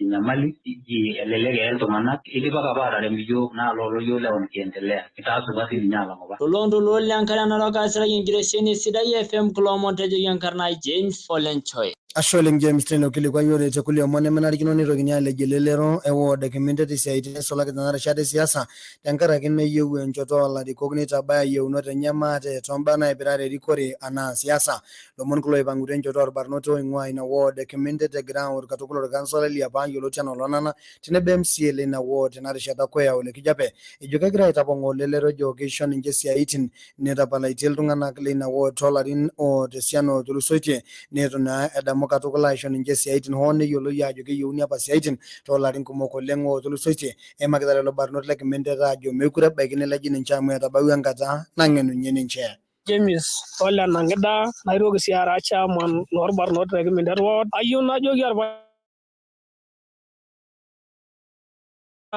S9: enyamali, eji elelek eye iltung'anak, idipaka apa atarem iyiok naa lolo yiok leton kiendelea, kitaa supati ninye alang apa.
S15: Toloontoluo lenkare narok aasiraki enkitesheni Sidai FM kulo omon tejoki enkarna ai James Olenchoe.
S13: Ashe oleng James teilo kilikuai. Ore te kulie omon, nemenarikino neitokini alej elelero e ward e Kimintet isiaitin neisulaki tena rishata e siasa, tenkaraki meyieu enchoto oo larikok neitabaya yieunot enye maate toombaa naipirare erikore anaa siasa. Lomon kulo oipang'utua enchoto oorbarnot oing'ua ina ward e Kimintet, egira aor katukul orkansolai liapa yioloti anaa Olonana tenebo MCA leina ward tena rishata Koya Ole Kijape, ejo kegira aitapong'oo elelero, ejo keisho ninche siaitin netapalaitie iltung'anak leina ward toolarin oota esiana ootulusoitie neitu naa edamu katukul aisho ninche siaitin, hoo neyioloi aajo keyieuni apa siaitin toolarin kumok oleng ootulusoitie. Eimakita lelo barnot le Kimintet aajo meekure ebaiki neleji ninche amu etabawua enkata nang'enunye ninche.
S16: James Ole Nangida, naitoki sii ara chairman loorbarnot te Kimintet ward. Ayieu najoki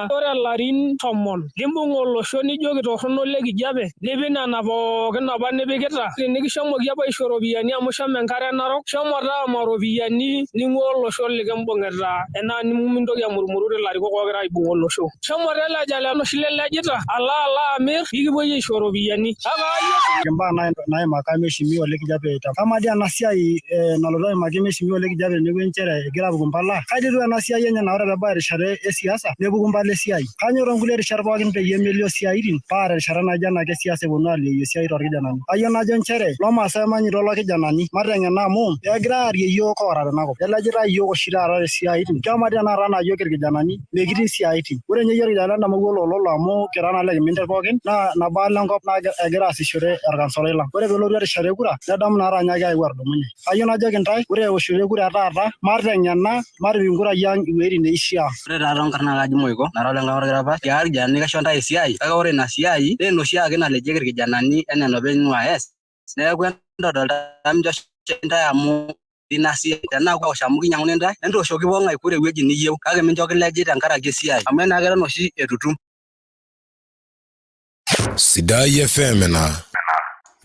S16: ore larin 10 limbung olosho nijoki torrono le kijape, nipik nena pookin apa nipikita, nikishomoki apa aisho iropiyiani amu shomo enkare narok, shomo taama iropiyiani ning'ua olosho likimbung'ita enaa nimintoki amurumuru ilarikok oogira aibung olosho. Shomo teleja lelo oshi lilejita alo alo amir pikipuoi aisho iropiyiani. Kake ayieu
S17: Imbaa naimaka Mheshimiwa Ole Kijape. Kamaa dii ena siai nalotu aimaki Mheshimiwa Ole Kijape tenewueji nchere egira apuku mpala, kaji etiu ena siai enye naa ore pebau erishata e siasa nepuku mpala esiai? Kainyioo toonkulie rishat pookin peyie melio siaitin paa terishata naijo ena ake esiasa eponu alioyu esiai torkijanani? Kayieu najo nchere lomaasai emanyito ilo kijanani, mateng'ena amu egirai aarie iyiook ora tenakop. Kelejitae iyiook oshi taata tesiaitin. Kamaa dii tenakata enaa iyiook irkijanani mekitii siaitin. Ore ninye iyiook irkijanani lentamouo oloololo amu kira naa ile Kimintet pookin naa nabo alo enkop egira aasishore orkansolai lang. Ore peelotu erishata e kura nedamu naa anyaaki ayeu atudumunye. Kayieu najoki intae ore eoshoto e kura e taata mateng'ena, matipik inkurai ang iwuejitin neishiaa.
S18: Ore taa toonkarn naa kaji Moiko, nara ole Nkang Orkitapa, kiata irkijanani kaisho ntae esiai, kake ore ina siai naa enoshi ake nalejieki irkijanani enaa enopeny ning'ua ees, neeku entodol mincho ntae amu ina siai tenaa aosh amu kinyang'uni ntae, entooshoki poking'ae kura ewueji niyieu kake mincho kileji tenkaraki esiai amu enaa keton oshi etutum.
S4: Sidai FM ena.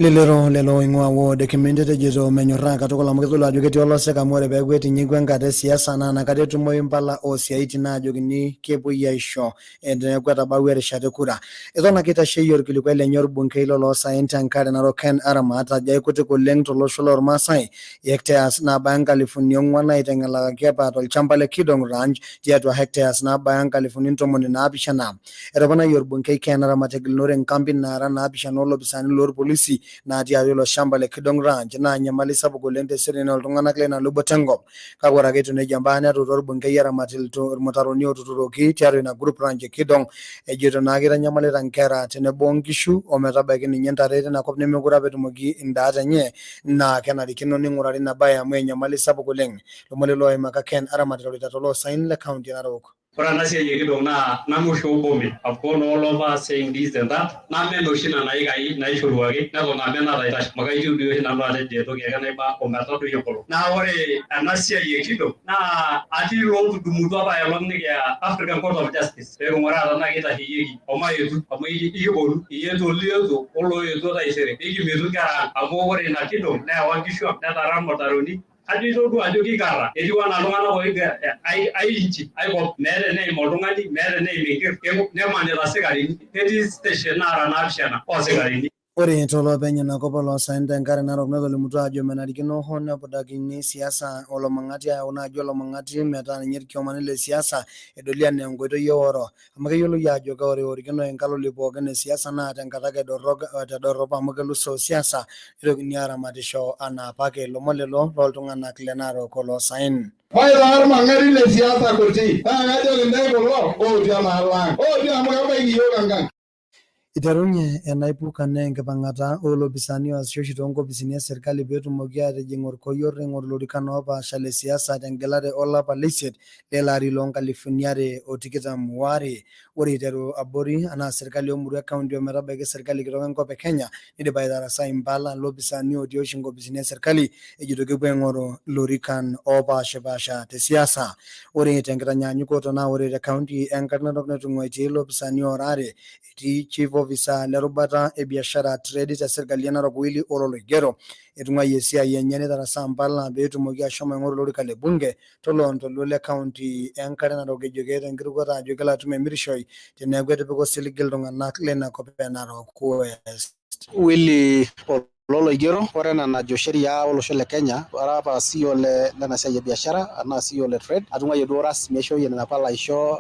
S13: Lelero lelo oing'ua ward e Kimintet ejito menyorraa katukul amu kitodolu ajo ketii olosek, amu ore peeku etinyikua enkata e siasa naa inakata etumoyu impala oosiaitin naajokini kepuoi aisho teneeku etabawua erishata e kura. Eton ake eitasheyie orkilikuai lenye orbungei loloosaen tenkare Narok Ken Aramat ajo aikutik oleng tolosho lormaasai hectares naabaya 4,000 naiteng'elakaki apa tolchamba le Kidong Ranch tiatua hectares naabaya 77,000. Etoponayie orbungei Ken Aramat egilunore nkambi naara 7 oolopisaani loorpolisi natii atua ilo shamba le Kidong Ranch naa nyamali sapuk oleng teseriani ooltung'anak leina luboto enkop. Kake ore ake etiu nejia mbaa, netuuta orbungei Aramat irmutaroni ootuturoki tiatua ina group ranch e Kidong, ejito naa keitanyamalita nkera tenebo onkishu ometabaiki ninye ntare tina kop nemekure apa etumoki indaat enye, naa kenarikino ning'urari ina bae amu enyamali sapuk oleng. Lomon lelo oimaka Ken Aramat eirorita toloosaen le county e Narok.
S19: Ore ena siai e Kidong naa nanu oshi obo me. I've gone all over saying this and that. Name noshi nena ikai naishoruaki neton ame naata amu kaitiu dii oshi nanu atejo entoki ake naiba ometadoi enkolong. Naa ore ena siai e Kidong naa atii ilootudumutua apa aelong nikiya African Court of Justice pee king'uraa tenaa keitasheyieki omaetu amu ikiponu iyetu olietuo olooetuo taisere pee kimitu inkera ang amu ore ina Kidong neewa nkishu ang netara irmutaroni. Kajo itodua ajo kikara, etiu anaa iltung'anak oiga ai inchi ai kop, meeta eneim oltung'ani, meeta eneim enker, nemanita isikarini, ketii station naara 7 oosikarini.
S13: Ore tolopeny ina kop oloosaen tenkare Narok netolimutuo aajo menarikino hoo nepudakini siasa olomang'ati ayau naaji olomang'ati metaa ninye irkiomani le siasa edoli anaa enkoitoi eoro, amu keyioloi aajo keoriorikino inkaloli pookin e siasa naa tenkata ake tedorrop amu kelusoo siasa neitokini aaramatisho anaa apake. Lomon lelo looltung'anak le Narok oloosaen.
S20: Maitaa irmang'ati le siasa kuti, naa kajoki intae kulo ootu enaalo ang', ootu amu kebaiki iyiook enkang'.
S13: Iterunye enaipuka naa enkipang'ata oolopisaani oasisho oshi toonkopisini e serkali peetumoki aatijing orkoyior eing'oru ilorikan oopaasha le siasa tengelare olapa le isiet lele ari loo nkalifuni are o tikitam waare. Ore iteru abori anaa serkali omurua e county ometabaiki serkali kitok enkop e Kenya neidipa aitarasai impala ilopisaani otii oshi nkopisini e serkali ejito kepuo aing'oru ilorikan oopaashipaasha te siasa. Ore tenkitanyanyukoto naa ore te county enkare narok netung'uaitie ilopisaani oora are etii Chief Officer le rubata e biashara trade te serkali e Narok Willy Ole Loigero etung'uayie esiai enye neitarasaa mpala peetumoki ashomo aing'oru olorika le bunge toloontoluo le county enkare narok ejo keeta enkirukoto ajo kelo atum emirishoi teneeku etipika osiligi iltung'anak leina kop e Narok West.
S21: Willy Ololoigero, ore ena najo sheria olosho le Kenya, ara apa CEO le lena siai e biashara anaa CEO le trade, atung'uayie duo rasmi aishooyie nena pala aisho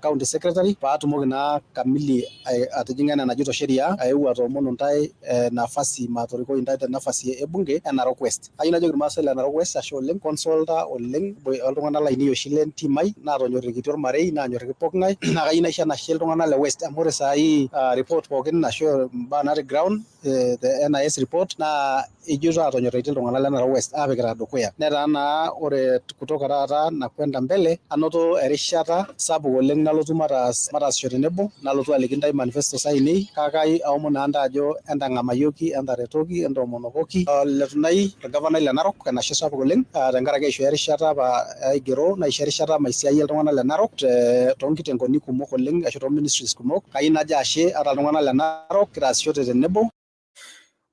S21: county secretary paatumoki naa kamili atijing'a enaa enajito sheria aeu atoomonu intae nafasi matorikoi intae te nafasi e bunge e Narok West. Kayieu najoki irmaasai le Narok West ashe oleng, consolta oleng oltung'anak lainei oshi le ntim ai naatonyorrikitia ormarei naanyorriki poking'ae naa kayieu naisho enashe iltung'anak le West amu ore saai report pookin ashu imbaa natii ground the NIS report naa ijito aatonyorraitie iltung'anak le Narok West aapikita dukuya. Netaa naa ore kutoka taata na kwenda mbele anoto erishata sapuk oleng nalotu mataas mataasisho tenebo nalotu aliki intae manifestos ainei kake aomon naa intae ajo entang'amayioki entaretoki entoomonokoki Letunai orgavanai le Narok enashe sapuk oleng tenkaraki aishoo erishata apa aigero naisho erishata maisiayie iltung'anak le Narok toonkitenkoni kumok oleng ashu too ministries kumok kayieu najo ashe ata iltung'anak le Narok kitaasishote tenebo.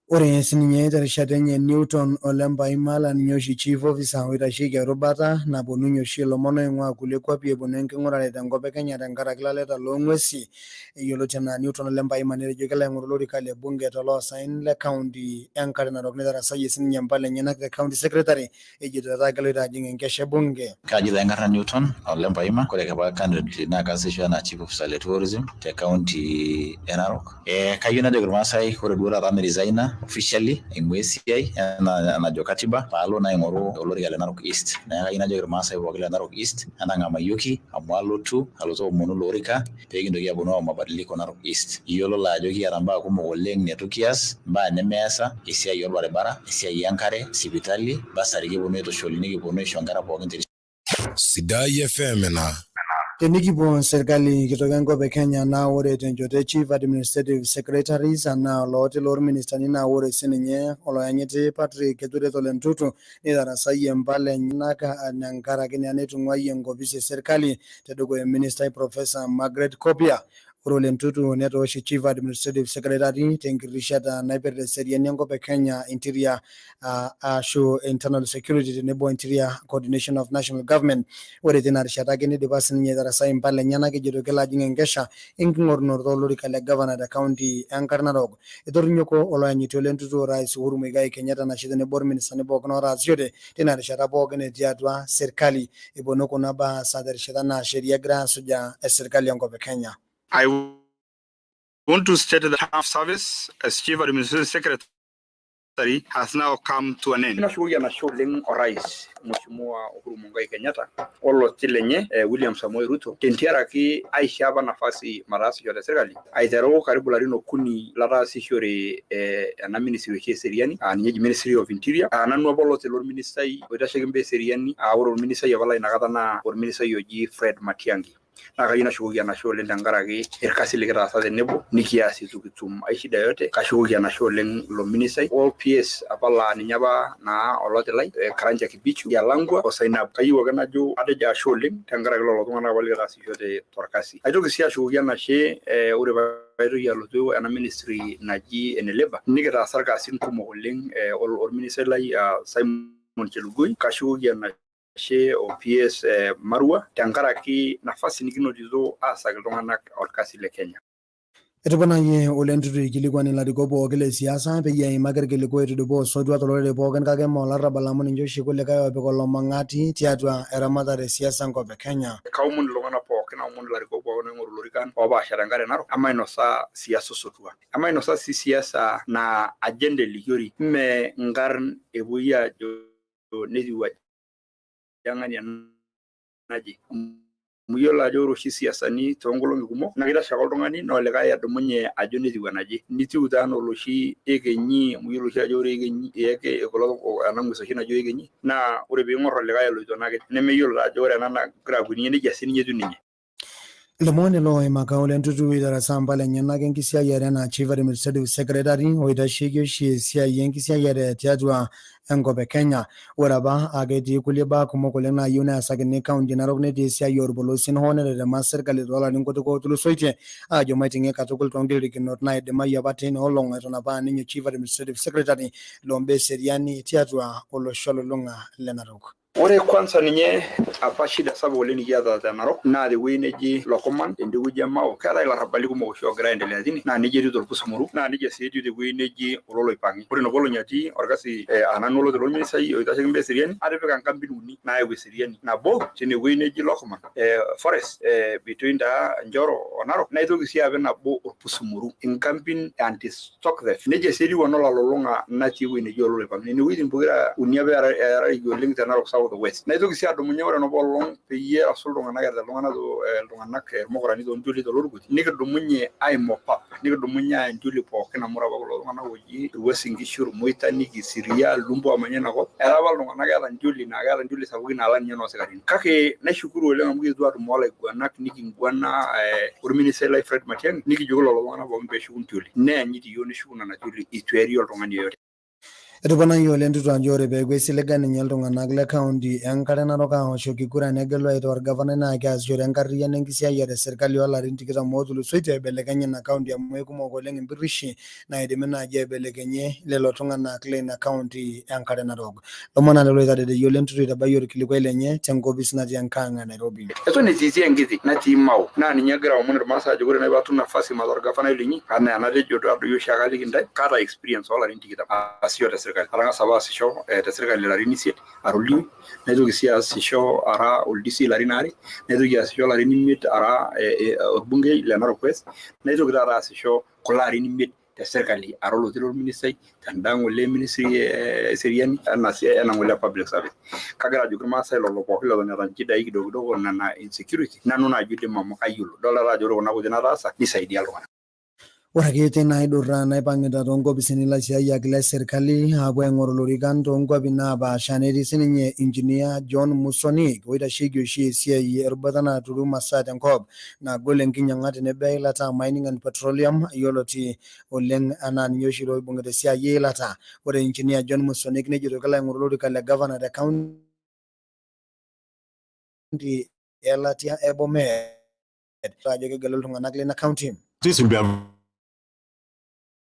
S13: Ore sininye terishata enye Newton Ole Mpaima laa ninye oshi Chief Officer oitasheki erubata naponunye oshi ilomon oing'ua kulie kwapi eponu enking'urare tenkop e Kenya tenkaraki ilaleta loo ng'uesi yioloti anaa Newton Ole Mpaima netejo kelo aing'oru olorika le bunge toloosaen le county enkare narok neitarasayie sininye impala enyenak te county secretary ejito etaa keloito ajing enkesha e bunge.
S22: Kaji taa enkarna Newton Ole Mpaima, kore apa currently naa kaasisho anaa chief officer le tourism te county e Narok. Kayieu najoki Irmaasai ore duo taata aimiresigna officially aing'ua esiai enaa enajo katiba paalo naa aing'oru olorika le Narok East. Neeku kayieu najoki Irmaasai pookin le Narok East entang'amayioki amu alotu alotu aomonu ilo orika pee kintoki aponu ayau mabadiliko Narok East. Iyiololo ajo kiata mbaa kumok oleng neitu kias, mbaa nemeesa, esiai olbaribara, esiai enkare, sipitali, bursary kiponu aitushul nikiponu aisho nkera pookin te
S4: Sidai FM ina.
S13: Tenikipuo serkali kitok enkop e Kenya naa ore tenchoto e Chief Administrative Secretaries anaa olooti loorministani naa ore sininye oloyanyiti Patrick Keturet Ole Ntutu neitarasayie impala enyenak tenkaraki naa netung'uayie enkopisi e serkali tedukuya ministai Professor Margaret Kobia. Ore Ole Ntutu netaa oshi Chief Administrative Secretary tenkirishata naipirta eseriani enkop e Kenya Interior ashu Internal Security tenebo Interior Coordination of National Government. Ore tina rishata ake neidipa sininye aitarasai impala enyenak ejito kelo ajing enkesha enking'orunoto olorika le gavana te county enkare narok. Etorrinyoko oloyanyiti Ole Ntutu Orais Uhuru Muigai Kenyatta enashe tenebo orministani pookin otaasishote tina rishata pookin etii atua serkali. Eponu kuna baa aasa terishata naa sheria egirai asujaa e serkali enkop e Kenya.
S23: I want to state that term of service as Chief Administrative Secretary has now come to an end.
S24: Nashukoki enashe oleng orais Mheshimiwa Uhuru Muigai Kenyatta oloti lenye William Samoei Ruto tentiaraki aisho apa nafasi mataasisho te sirkali aiteru karibu larin okuni lataasishore ena ministry oshi eseriani aa ninye eji Ministry of Interior aa nanu apa oloti lorministai oitasheki imbaa eseriani aa ore orministai apa lai inakata naa orministai oji Fred Matiang'i. Naa kayieu nashukoki enashe oleng tenkaraki irkasin likitaasa tenebo nikias itu kitum ai shida yote. Kashukoki enashe oleng ilo ministai o PS apa laa ninye apa naa oloti lai Karanja Kibichu, Jalangwa o Sainab. Kayieu ake najo atejo ashe oleng tenkaraki lelo tung'anak apa likitaasishote torkasi. Aitoki sii ashukoki enashe ore paitoki alotu ena ministry naji ene labour nikitaasa irkasin kumok oleng orministai lai Simon Chelugui. Kashukoki enashe o PS Marwa tenkaraki nafasi nikinotito aasaki iltung'anak orkasi le Kenya.
S13: Etoponayie Ole Ntutu eikilikuan ilarikok pooki le siasa peyie eimaki irkiliku oitudupaa osotua tolorere pookin kake mme olarrabal amu ninche oshi kulikae oopik olomong'ati tiatua eramatare e siasa enkop e Kenya.
S24: Kaomon iltung'anak pookin, aomon ilarikok pookin oing'oru ilorikan oopaasha tenkare narok, emainosa siasa osotua. Emainosa sii siasa naa agenda elikiori, mme nkarn epuoi aajo netiu aja ng'ania naje. Amu iyiolo ajo ore oshi isiasani toonkolong'i kumok naa kitashe ake oltung'ani naa olikae edumunye ajo netiu enaje. Nitiu taa anaa oloshi ekenyi amu iyiolo oshi ajo ore ekenyi kulo ena ng'ues oshi naji oekenyi naa ore piing'or olikae eloito naa nemeyiolo taa ajo ore ena nagira akuenie nejia sininye etiu ninye.
S13: Ilomon loimaka ole Ntutu oitarasaa mpala enyenak enkisiayiare enaa Chief Administrative Secretary oitasheki oshi esiai enkisiayiare tiatua enkop e Kenya. Ore apa aa ketii kulie baa kumok oleng naayieu neasakini kaunti e Narok netii esiai oolpolosien hoo netetema serkali toolarin kutik ootulusoitie aajo maiting'ie katukul toonkiririkinot naidimayu apa teina olong eton apa aa ninye Chief Administrative Secretary loombaa eseriani tiatua olosho olulung'a le Narok.
S24: Ore kwanza ninye apa shida sapuk oleng nikiata te Narok naa tewueji neji Lokoman tende wueji e Mao keetae ilarrabali kumok oshi oogira aendelea tine naa nejia etiu torpusumuru naa nejia sii etiu tewueji neji Ololoipangi. Ore napa olong'i atii orkasi aa nanu oloti lorministai oitasheki imbaa eseriani atipika nkampin uni naayau eseriani nabo tine wueji neji Lokoman forest between taa Njoro o Narok naitoki sii apik nabo Orpusumuru inkampin e anti stock theft. Nejia sii etiu enolalulung'a natii ewueji neji Ololoipangi. Nene wuejitin pokira uni apa earareki oleng te Narok South o West. Naitoki sii adumunye ore enapa olong peyie erasu iltung'anak earita iltung'anak irmukurani toontioli tolorkuti nikidumunye ai mop up nikidumunye aaya ntioli pookin amu ore apa kulo tung'anak ooji Irwuasin Nkishu, Irmoitani, Kisiria, Ilumbo oomanya ina kop etaa apa iltung'anak keeta ntioli naa keeta ntioli sapukin naalang ninye inoosikarini. Kake naishukuru oleng amu kiyetuo atumo olaiguanak nikinguana orministai lai Fred Matiang'i nikijoki lelo tung'anak pookin peeshuku ntioli. Neanyit iyiook neshuku nena tioli eitu eeri oltung'ani yeyote.
S13: Etoponayie Ole Ntutu ajo ore peeku eisiliga ninye iltung'anak le kaunti e Enkare Narok aoshoki kura negelu aitaa olgavanai naa keasishore enkarriyiano enkisiayiare e serkali oolarin tikitam ootulusoitie aibelekeny ina kaunti amu eikumok oleng impirrishi naidimi naaji aibelekenyie lelo tung'anak leina kaunti e Enkare Narok. Lomon naa lelo oitadedeyie Ole Ntutu eitabayie olkilikuai lenye tenkopis natii enkang e Nairobi.
S24: Eton etii sii enkiti natii Mao naa ninye agira aomon irmaasai ajoki ore naaji paatum nafasi mataa orgavanai linyi anaa enatejo taadoi oshiake aliki intae kaata experience oolarin tikitam aasisho te sirkali. Atang'asa apa aasisho te sirkali ilarin isiet ara oldiui, naitoki sii aasisho ara ol-DC ilarin aare, naitoki aasisho ilarin imiet ara orbungei le Narok West, naitoki taata aasisho kulo arin imiet te sirkali ara oloti lorministai tenda ng'ole ministry eseriani ena sii ena ng'ole e public service. Kagira ajoki irmaasai lelo pookin leton eeta nchidai kidogo kidogo nena insecurity nanu naaji oidim amu kayiolo. Idolta taa ajo ore kuna kuti nataasa nisaidia iltung'anak.
S13: Ore ake teina aidurra naipang'ita toonkopisini ilaisiayiak le serkali aapuo aing'oru lorikan toonkuapi naapaasha netii sininye Engineer John Musoni oitasheki oshi esiai erubata naturu masaa tenkop nagol enkinyang'a tenebo eilata Mining and Petroleum yioloti oleng anaa ninye oshi loibung'ita esiai eilata. Ore Engineer John Musonik nejito kelo aing'oru olorika le gavana te kaunti elatia e Bomet ajo kegelu iltung'anak lina kaunti.
S1: This will be a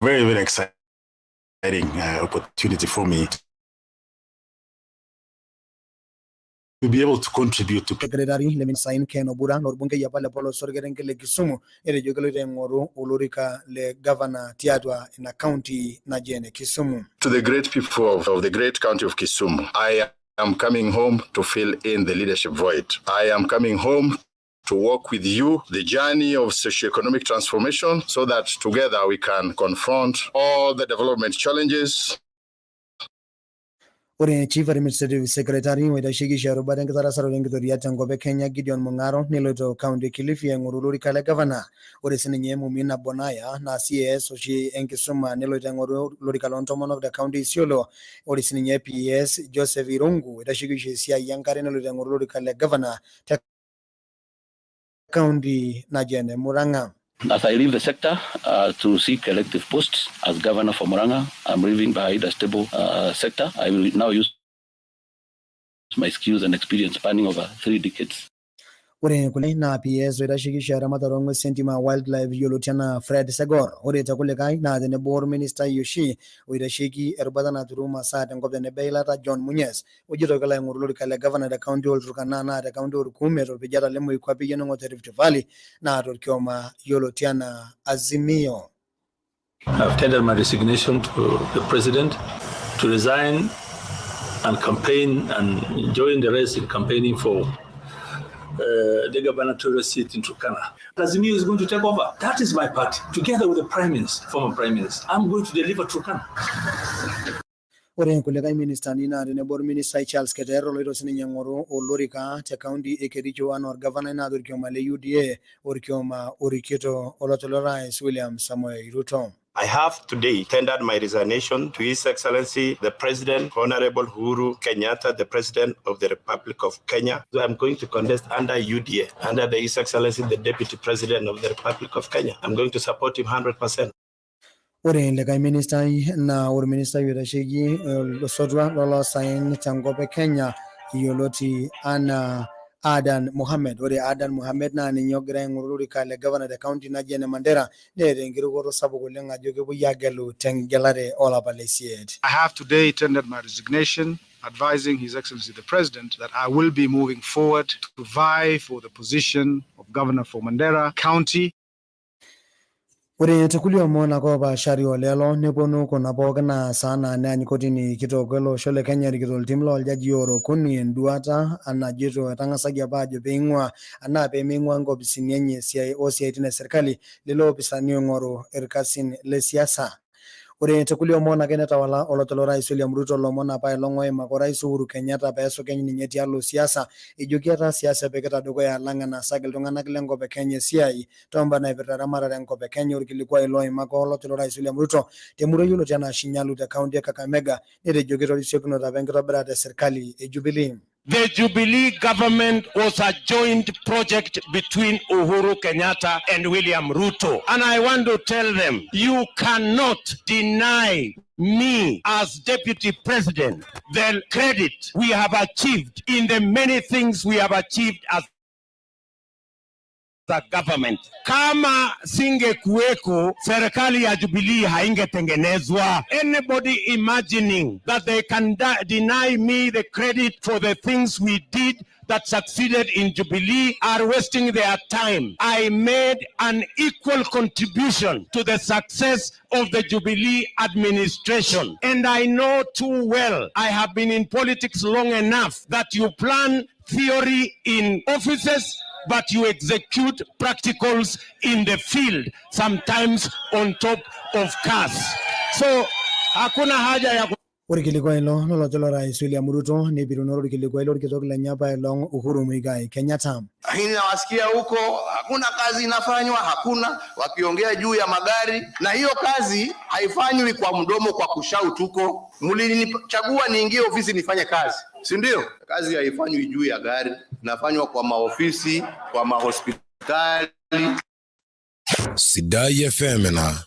S1: very, very exciting opportunity for me to be able to contribute to
S13: Secretary le Sain Ken Obura lorbungei apa le polos orkerenket le Kisumu etejo keloito aing'oru olorika le gavana tiatua ina kaunti naji ene Kisumu.
S1: To the great people of the great county of Kisumu, I am coming home to fill in the leadership void. I am coming home to walk with you the journey of socioeconomic transformation so that together we can confront all the development challenges.
S13: Ore Chief Administrative Secretary oitasheki oshi erubata enkitarasaroto enkitoria tenkop e Kenya Gideon Mung'aro neloito kaunti e Kilifi aing'oru olorika le gavana. Ore sininye Mumina Bonaya naa CS oshi enkisuma neloito aing'oru olorika loo ntomonok te kaunti e Isiolo. Ore sininye PS Joseph Irungu oitasheki oshi esiai enkare neloito aing'oru olorika le gavana te kaunti naji ene Murang'a.
S3: As I leave the sector to seek elective posts as governor for Murang'a, I'm leaving behind a stable sector. I will now use my skills and experience spanning over 3 decades.
S13: Ore kule naa PS oitasheki oshi eramatare oong'uesi entim aa wildlife yioloti anaa Fred Segor. Ore te kulikae naa tenebo orministai oshi oitasheki erubata naturu masaa tenkop tenebo eilata John Munyes ojito kelo aing'oru olorika le gavana te kaunti olturkana naa te kaunti orkume torpijata le moikuape enong'o te Rift Valley naa torkioma yioloti anaa Azimio.
S5: I've tendered my resignation to the president to resign and campaign and join the race in campaigning for the gubernatorial seat in Turkana. Azimio is going to take over. That is my party. Together with the Prime Minister, former Prime Minister, I'm going to deliver Turkana.
S13: Ore kulikae ministani naa tenebo orministai Charles Keter oloito sininye aing'oru olorika te kaunti e Kericho anaa orgavanai naa torkioma le UDA orkioma orikito oloti lorais William Samoei Ruto.
S2: I have today tendered my resignation to His Excellency the President, Honorable Uhuru Kenyatta, the President of the Republic of Kenya. So I'm going to contest under UDA, under the His Excellency the Deputy President of the Republic of Kenya. I'm going to support him 100%.
S13: Ore likae ministai naa orministai oitasheki osotua loloosaen tenkop e Kenya yioloti anaa Adan Mohamed. Ore Adan Mohamed naa ninye ogira aing'oru olorika le gavana te kaunti naji ene Mandera neeta enkirukoto sapuk oleng ajo kepuoi agelu tengelare olapa leisiet.
S6: I have today tendered my resignation, advising His Excellency the President that I will be moving forward to vie for the position of Governor for Mandera County.
S13: Ore tekulie omon ake opaashari olelo neponu kuna pookin aasa anaa neany kotini kitok ele osho le Kenya erikito oltim looljajii ora okuni enduata najito etang'asaki apa ajo peing'ua anaa pemeing'ua nkopisini enye esiai osiaitin e serkali lelo opisani oing'oru irkasin le siasa. Ore tekulie omon ake netawala oloti lorais William Ruto lomon apa elong oimaka orais Uhuru Kenyatta peesukeny ninye tialo siasa ejo etaa siasa epikita dukuya alang enaasaki iltung'anak lenkop e Kenya esiai tombaa naipirta eramatare enkop e Kenya. Orkilikuai loimaka oloti lorais William Ruto temurua yioloti anaa Shinyalu te kaunti e Kakamega netejo ketorisiokinote apa enkitobirata e serkali e Jubilee.
S7: The Jubilee government was a joint project between Uhuru Kenyatta and William Ruto. And I want to tell them, you cannot deny me as deputy president the credit we have achieved in the many things we have achieved as the government. Kama singekuweko, serikali ya Jubilee haingetengenezwa. Anybody imagining that they can deny me the credit for the things we did that succeeded in Jubilee are wasting their time. I made an equal contribution to the success of the Jubilee administration. And I know too well, I have been in politics long enough that you plan theory in offices, but you execute practicals in the field, sometimes on top of cars. So hakuna haja ya
S13: Orkilikuai ilo loloti lorais William Ruto neipiruno orkilikuai lorkitok lenye apa elong Uhuru Muigai Kenyatta.
S8: Lakini nawasikia huko hakuna kazi inafanywa, hakuna wakiongea juu ya magari, na hiyo kazi haifanywi kwa mdomo, kwa kushout huko. Mlinichagua niingie ofisi nifanye kazi, si ndio? Kazi haifanywi juu ya gari, inafanywa kwa maofisi, kwa mahospitali.
S4: Sidai FM na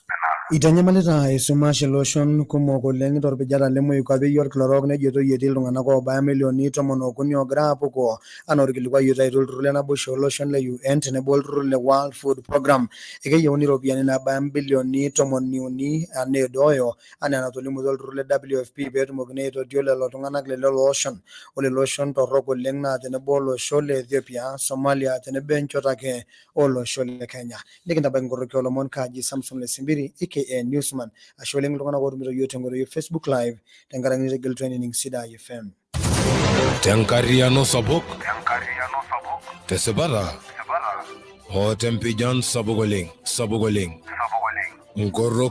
S13: Itanyamalita esumash iloshon kumok oleng torpijata le moikwape orkila orok nejo etii iltung'anak oobaya milioni 13 oogira aapukoo anaa orkilikuai oitaituo olturrur le naboisho ooloshon le UN tenebo olturrur le World Food Program. Ekeyieuni iropiyiani naabaya imbilioni 13 anaa edooyo anaa enatolimutuo olturrur le WFP peetumokini aitotio lelo tung'anak lelelo oshon. Ore iloshon torrok oleng naa tenebo olosho le Ethiopia, Somalia tenebo enchoto ake olosho le Kenya. Nikintabaiki nkoroki oolomon kaaji Samson Lesimbiri aka Newsman. Ashe oleng iltung'anak ootumito yiok tenkoitoi e Facebook Live tenkaraki nitegelutua ainining Sidai FM.
S4: Tenkarriyiano sapuk tesipata o tempijan sapuk oleng sapuk oleng nkorroki.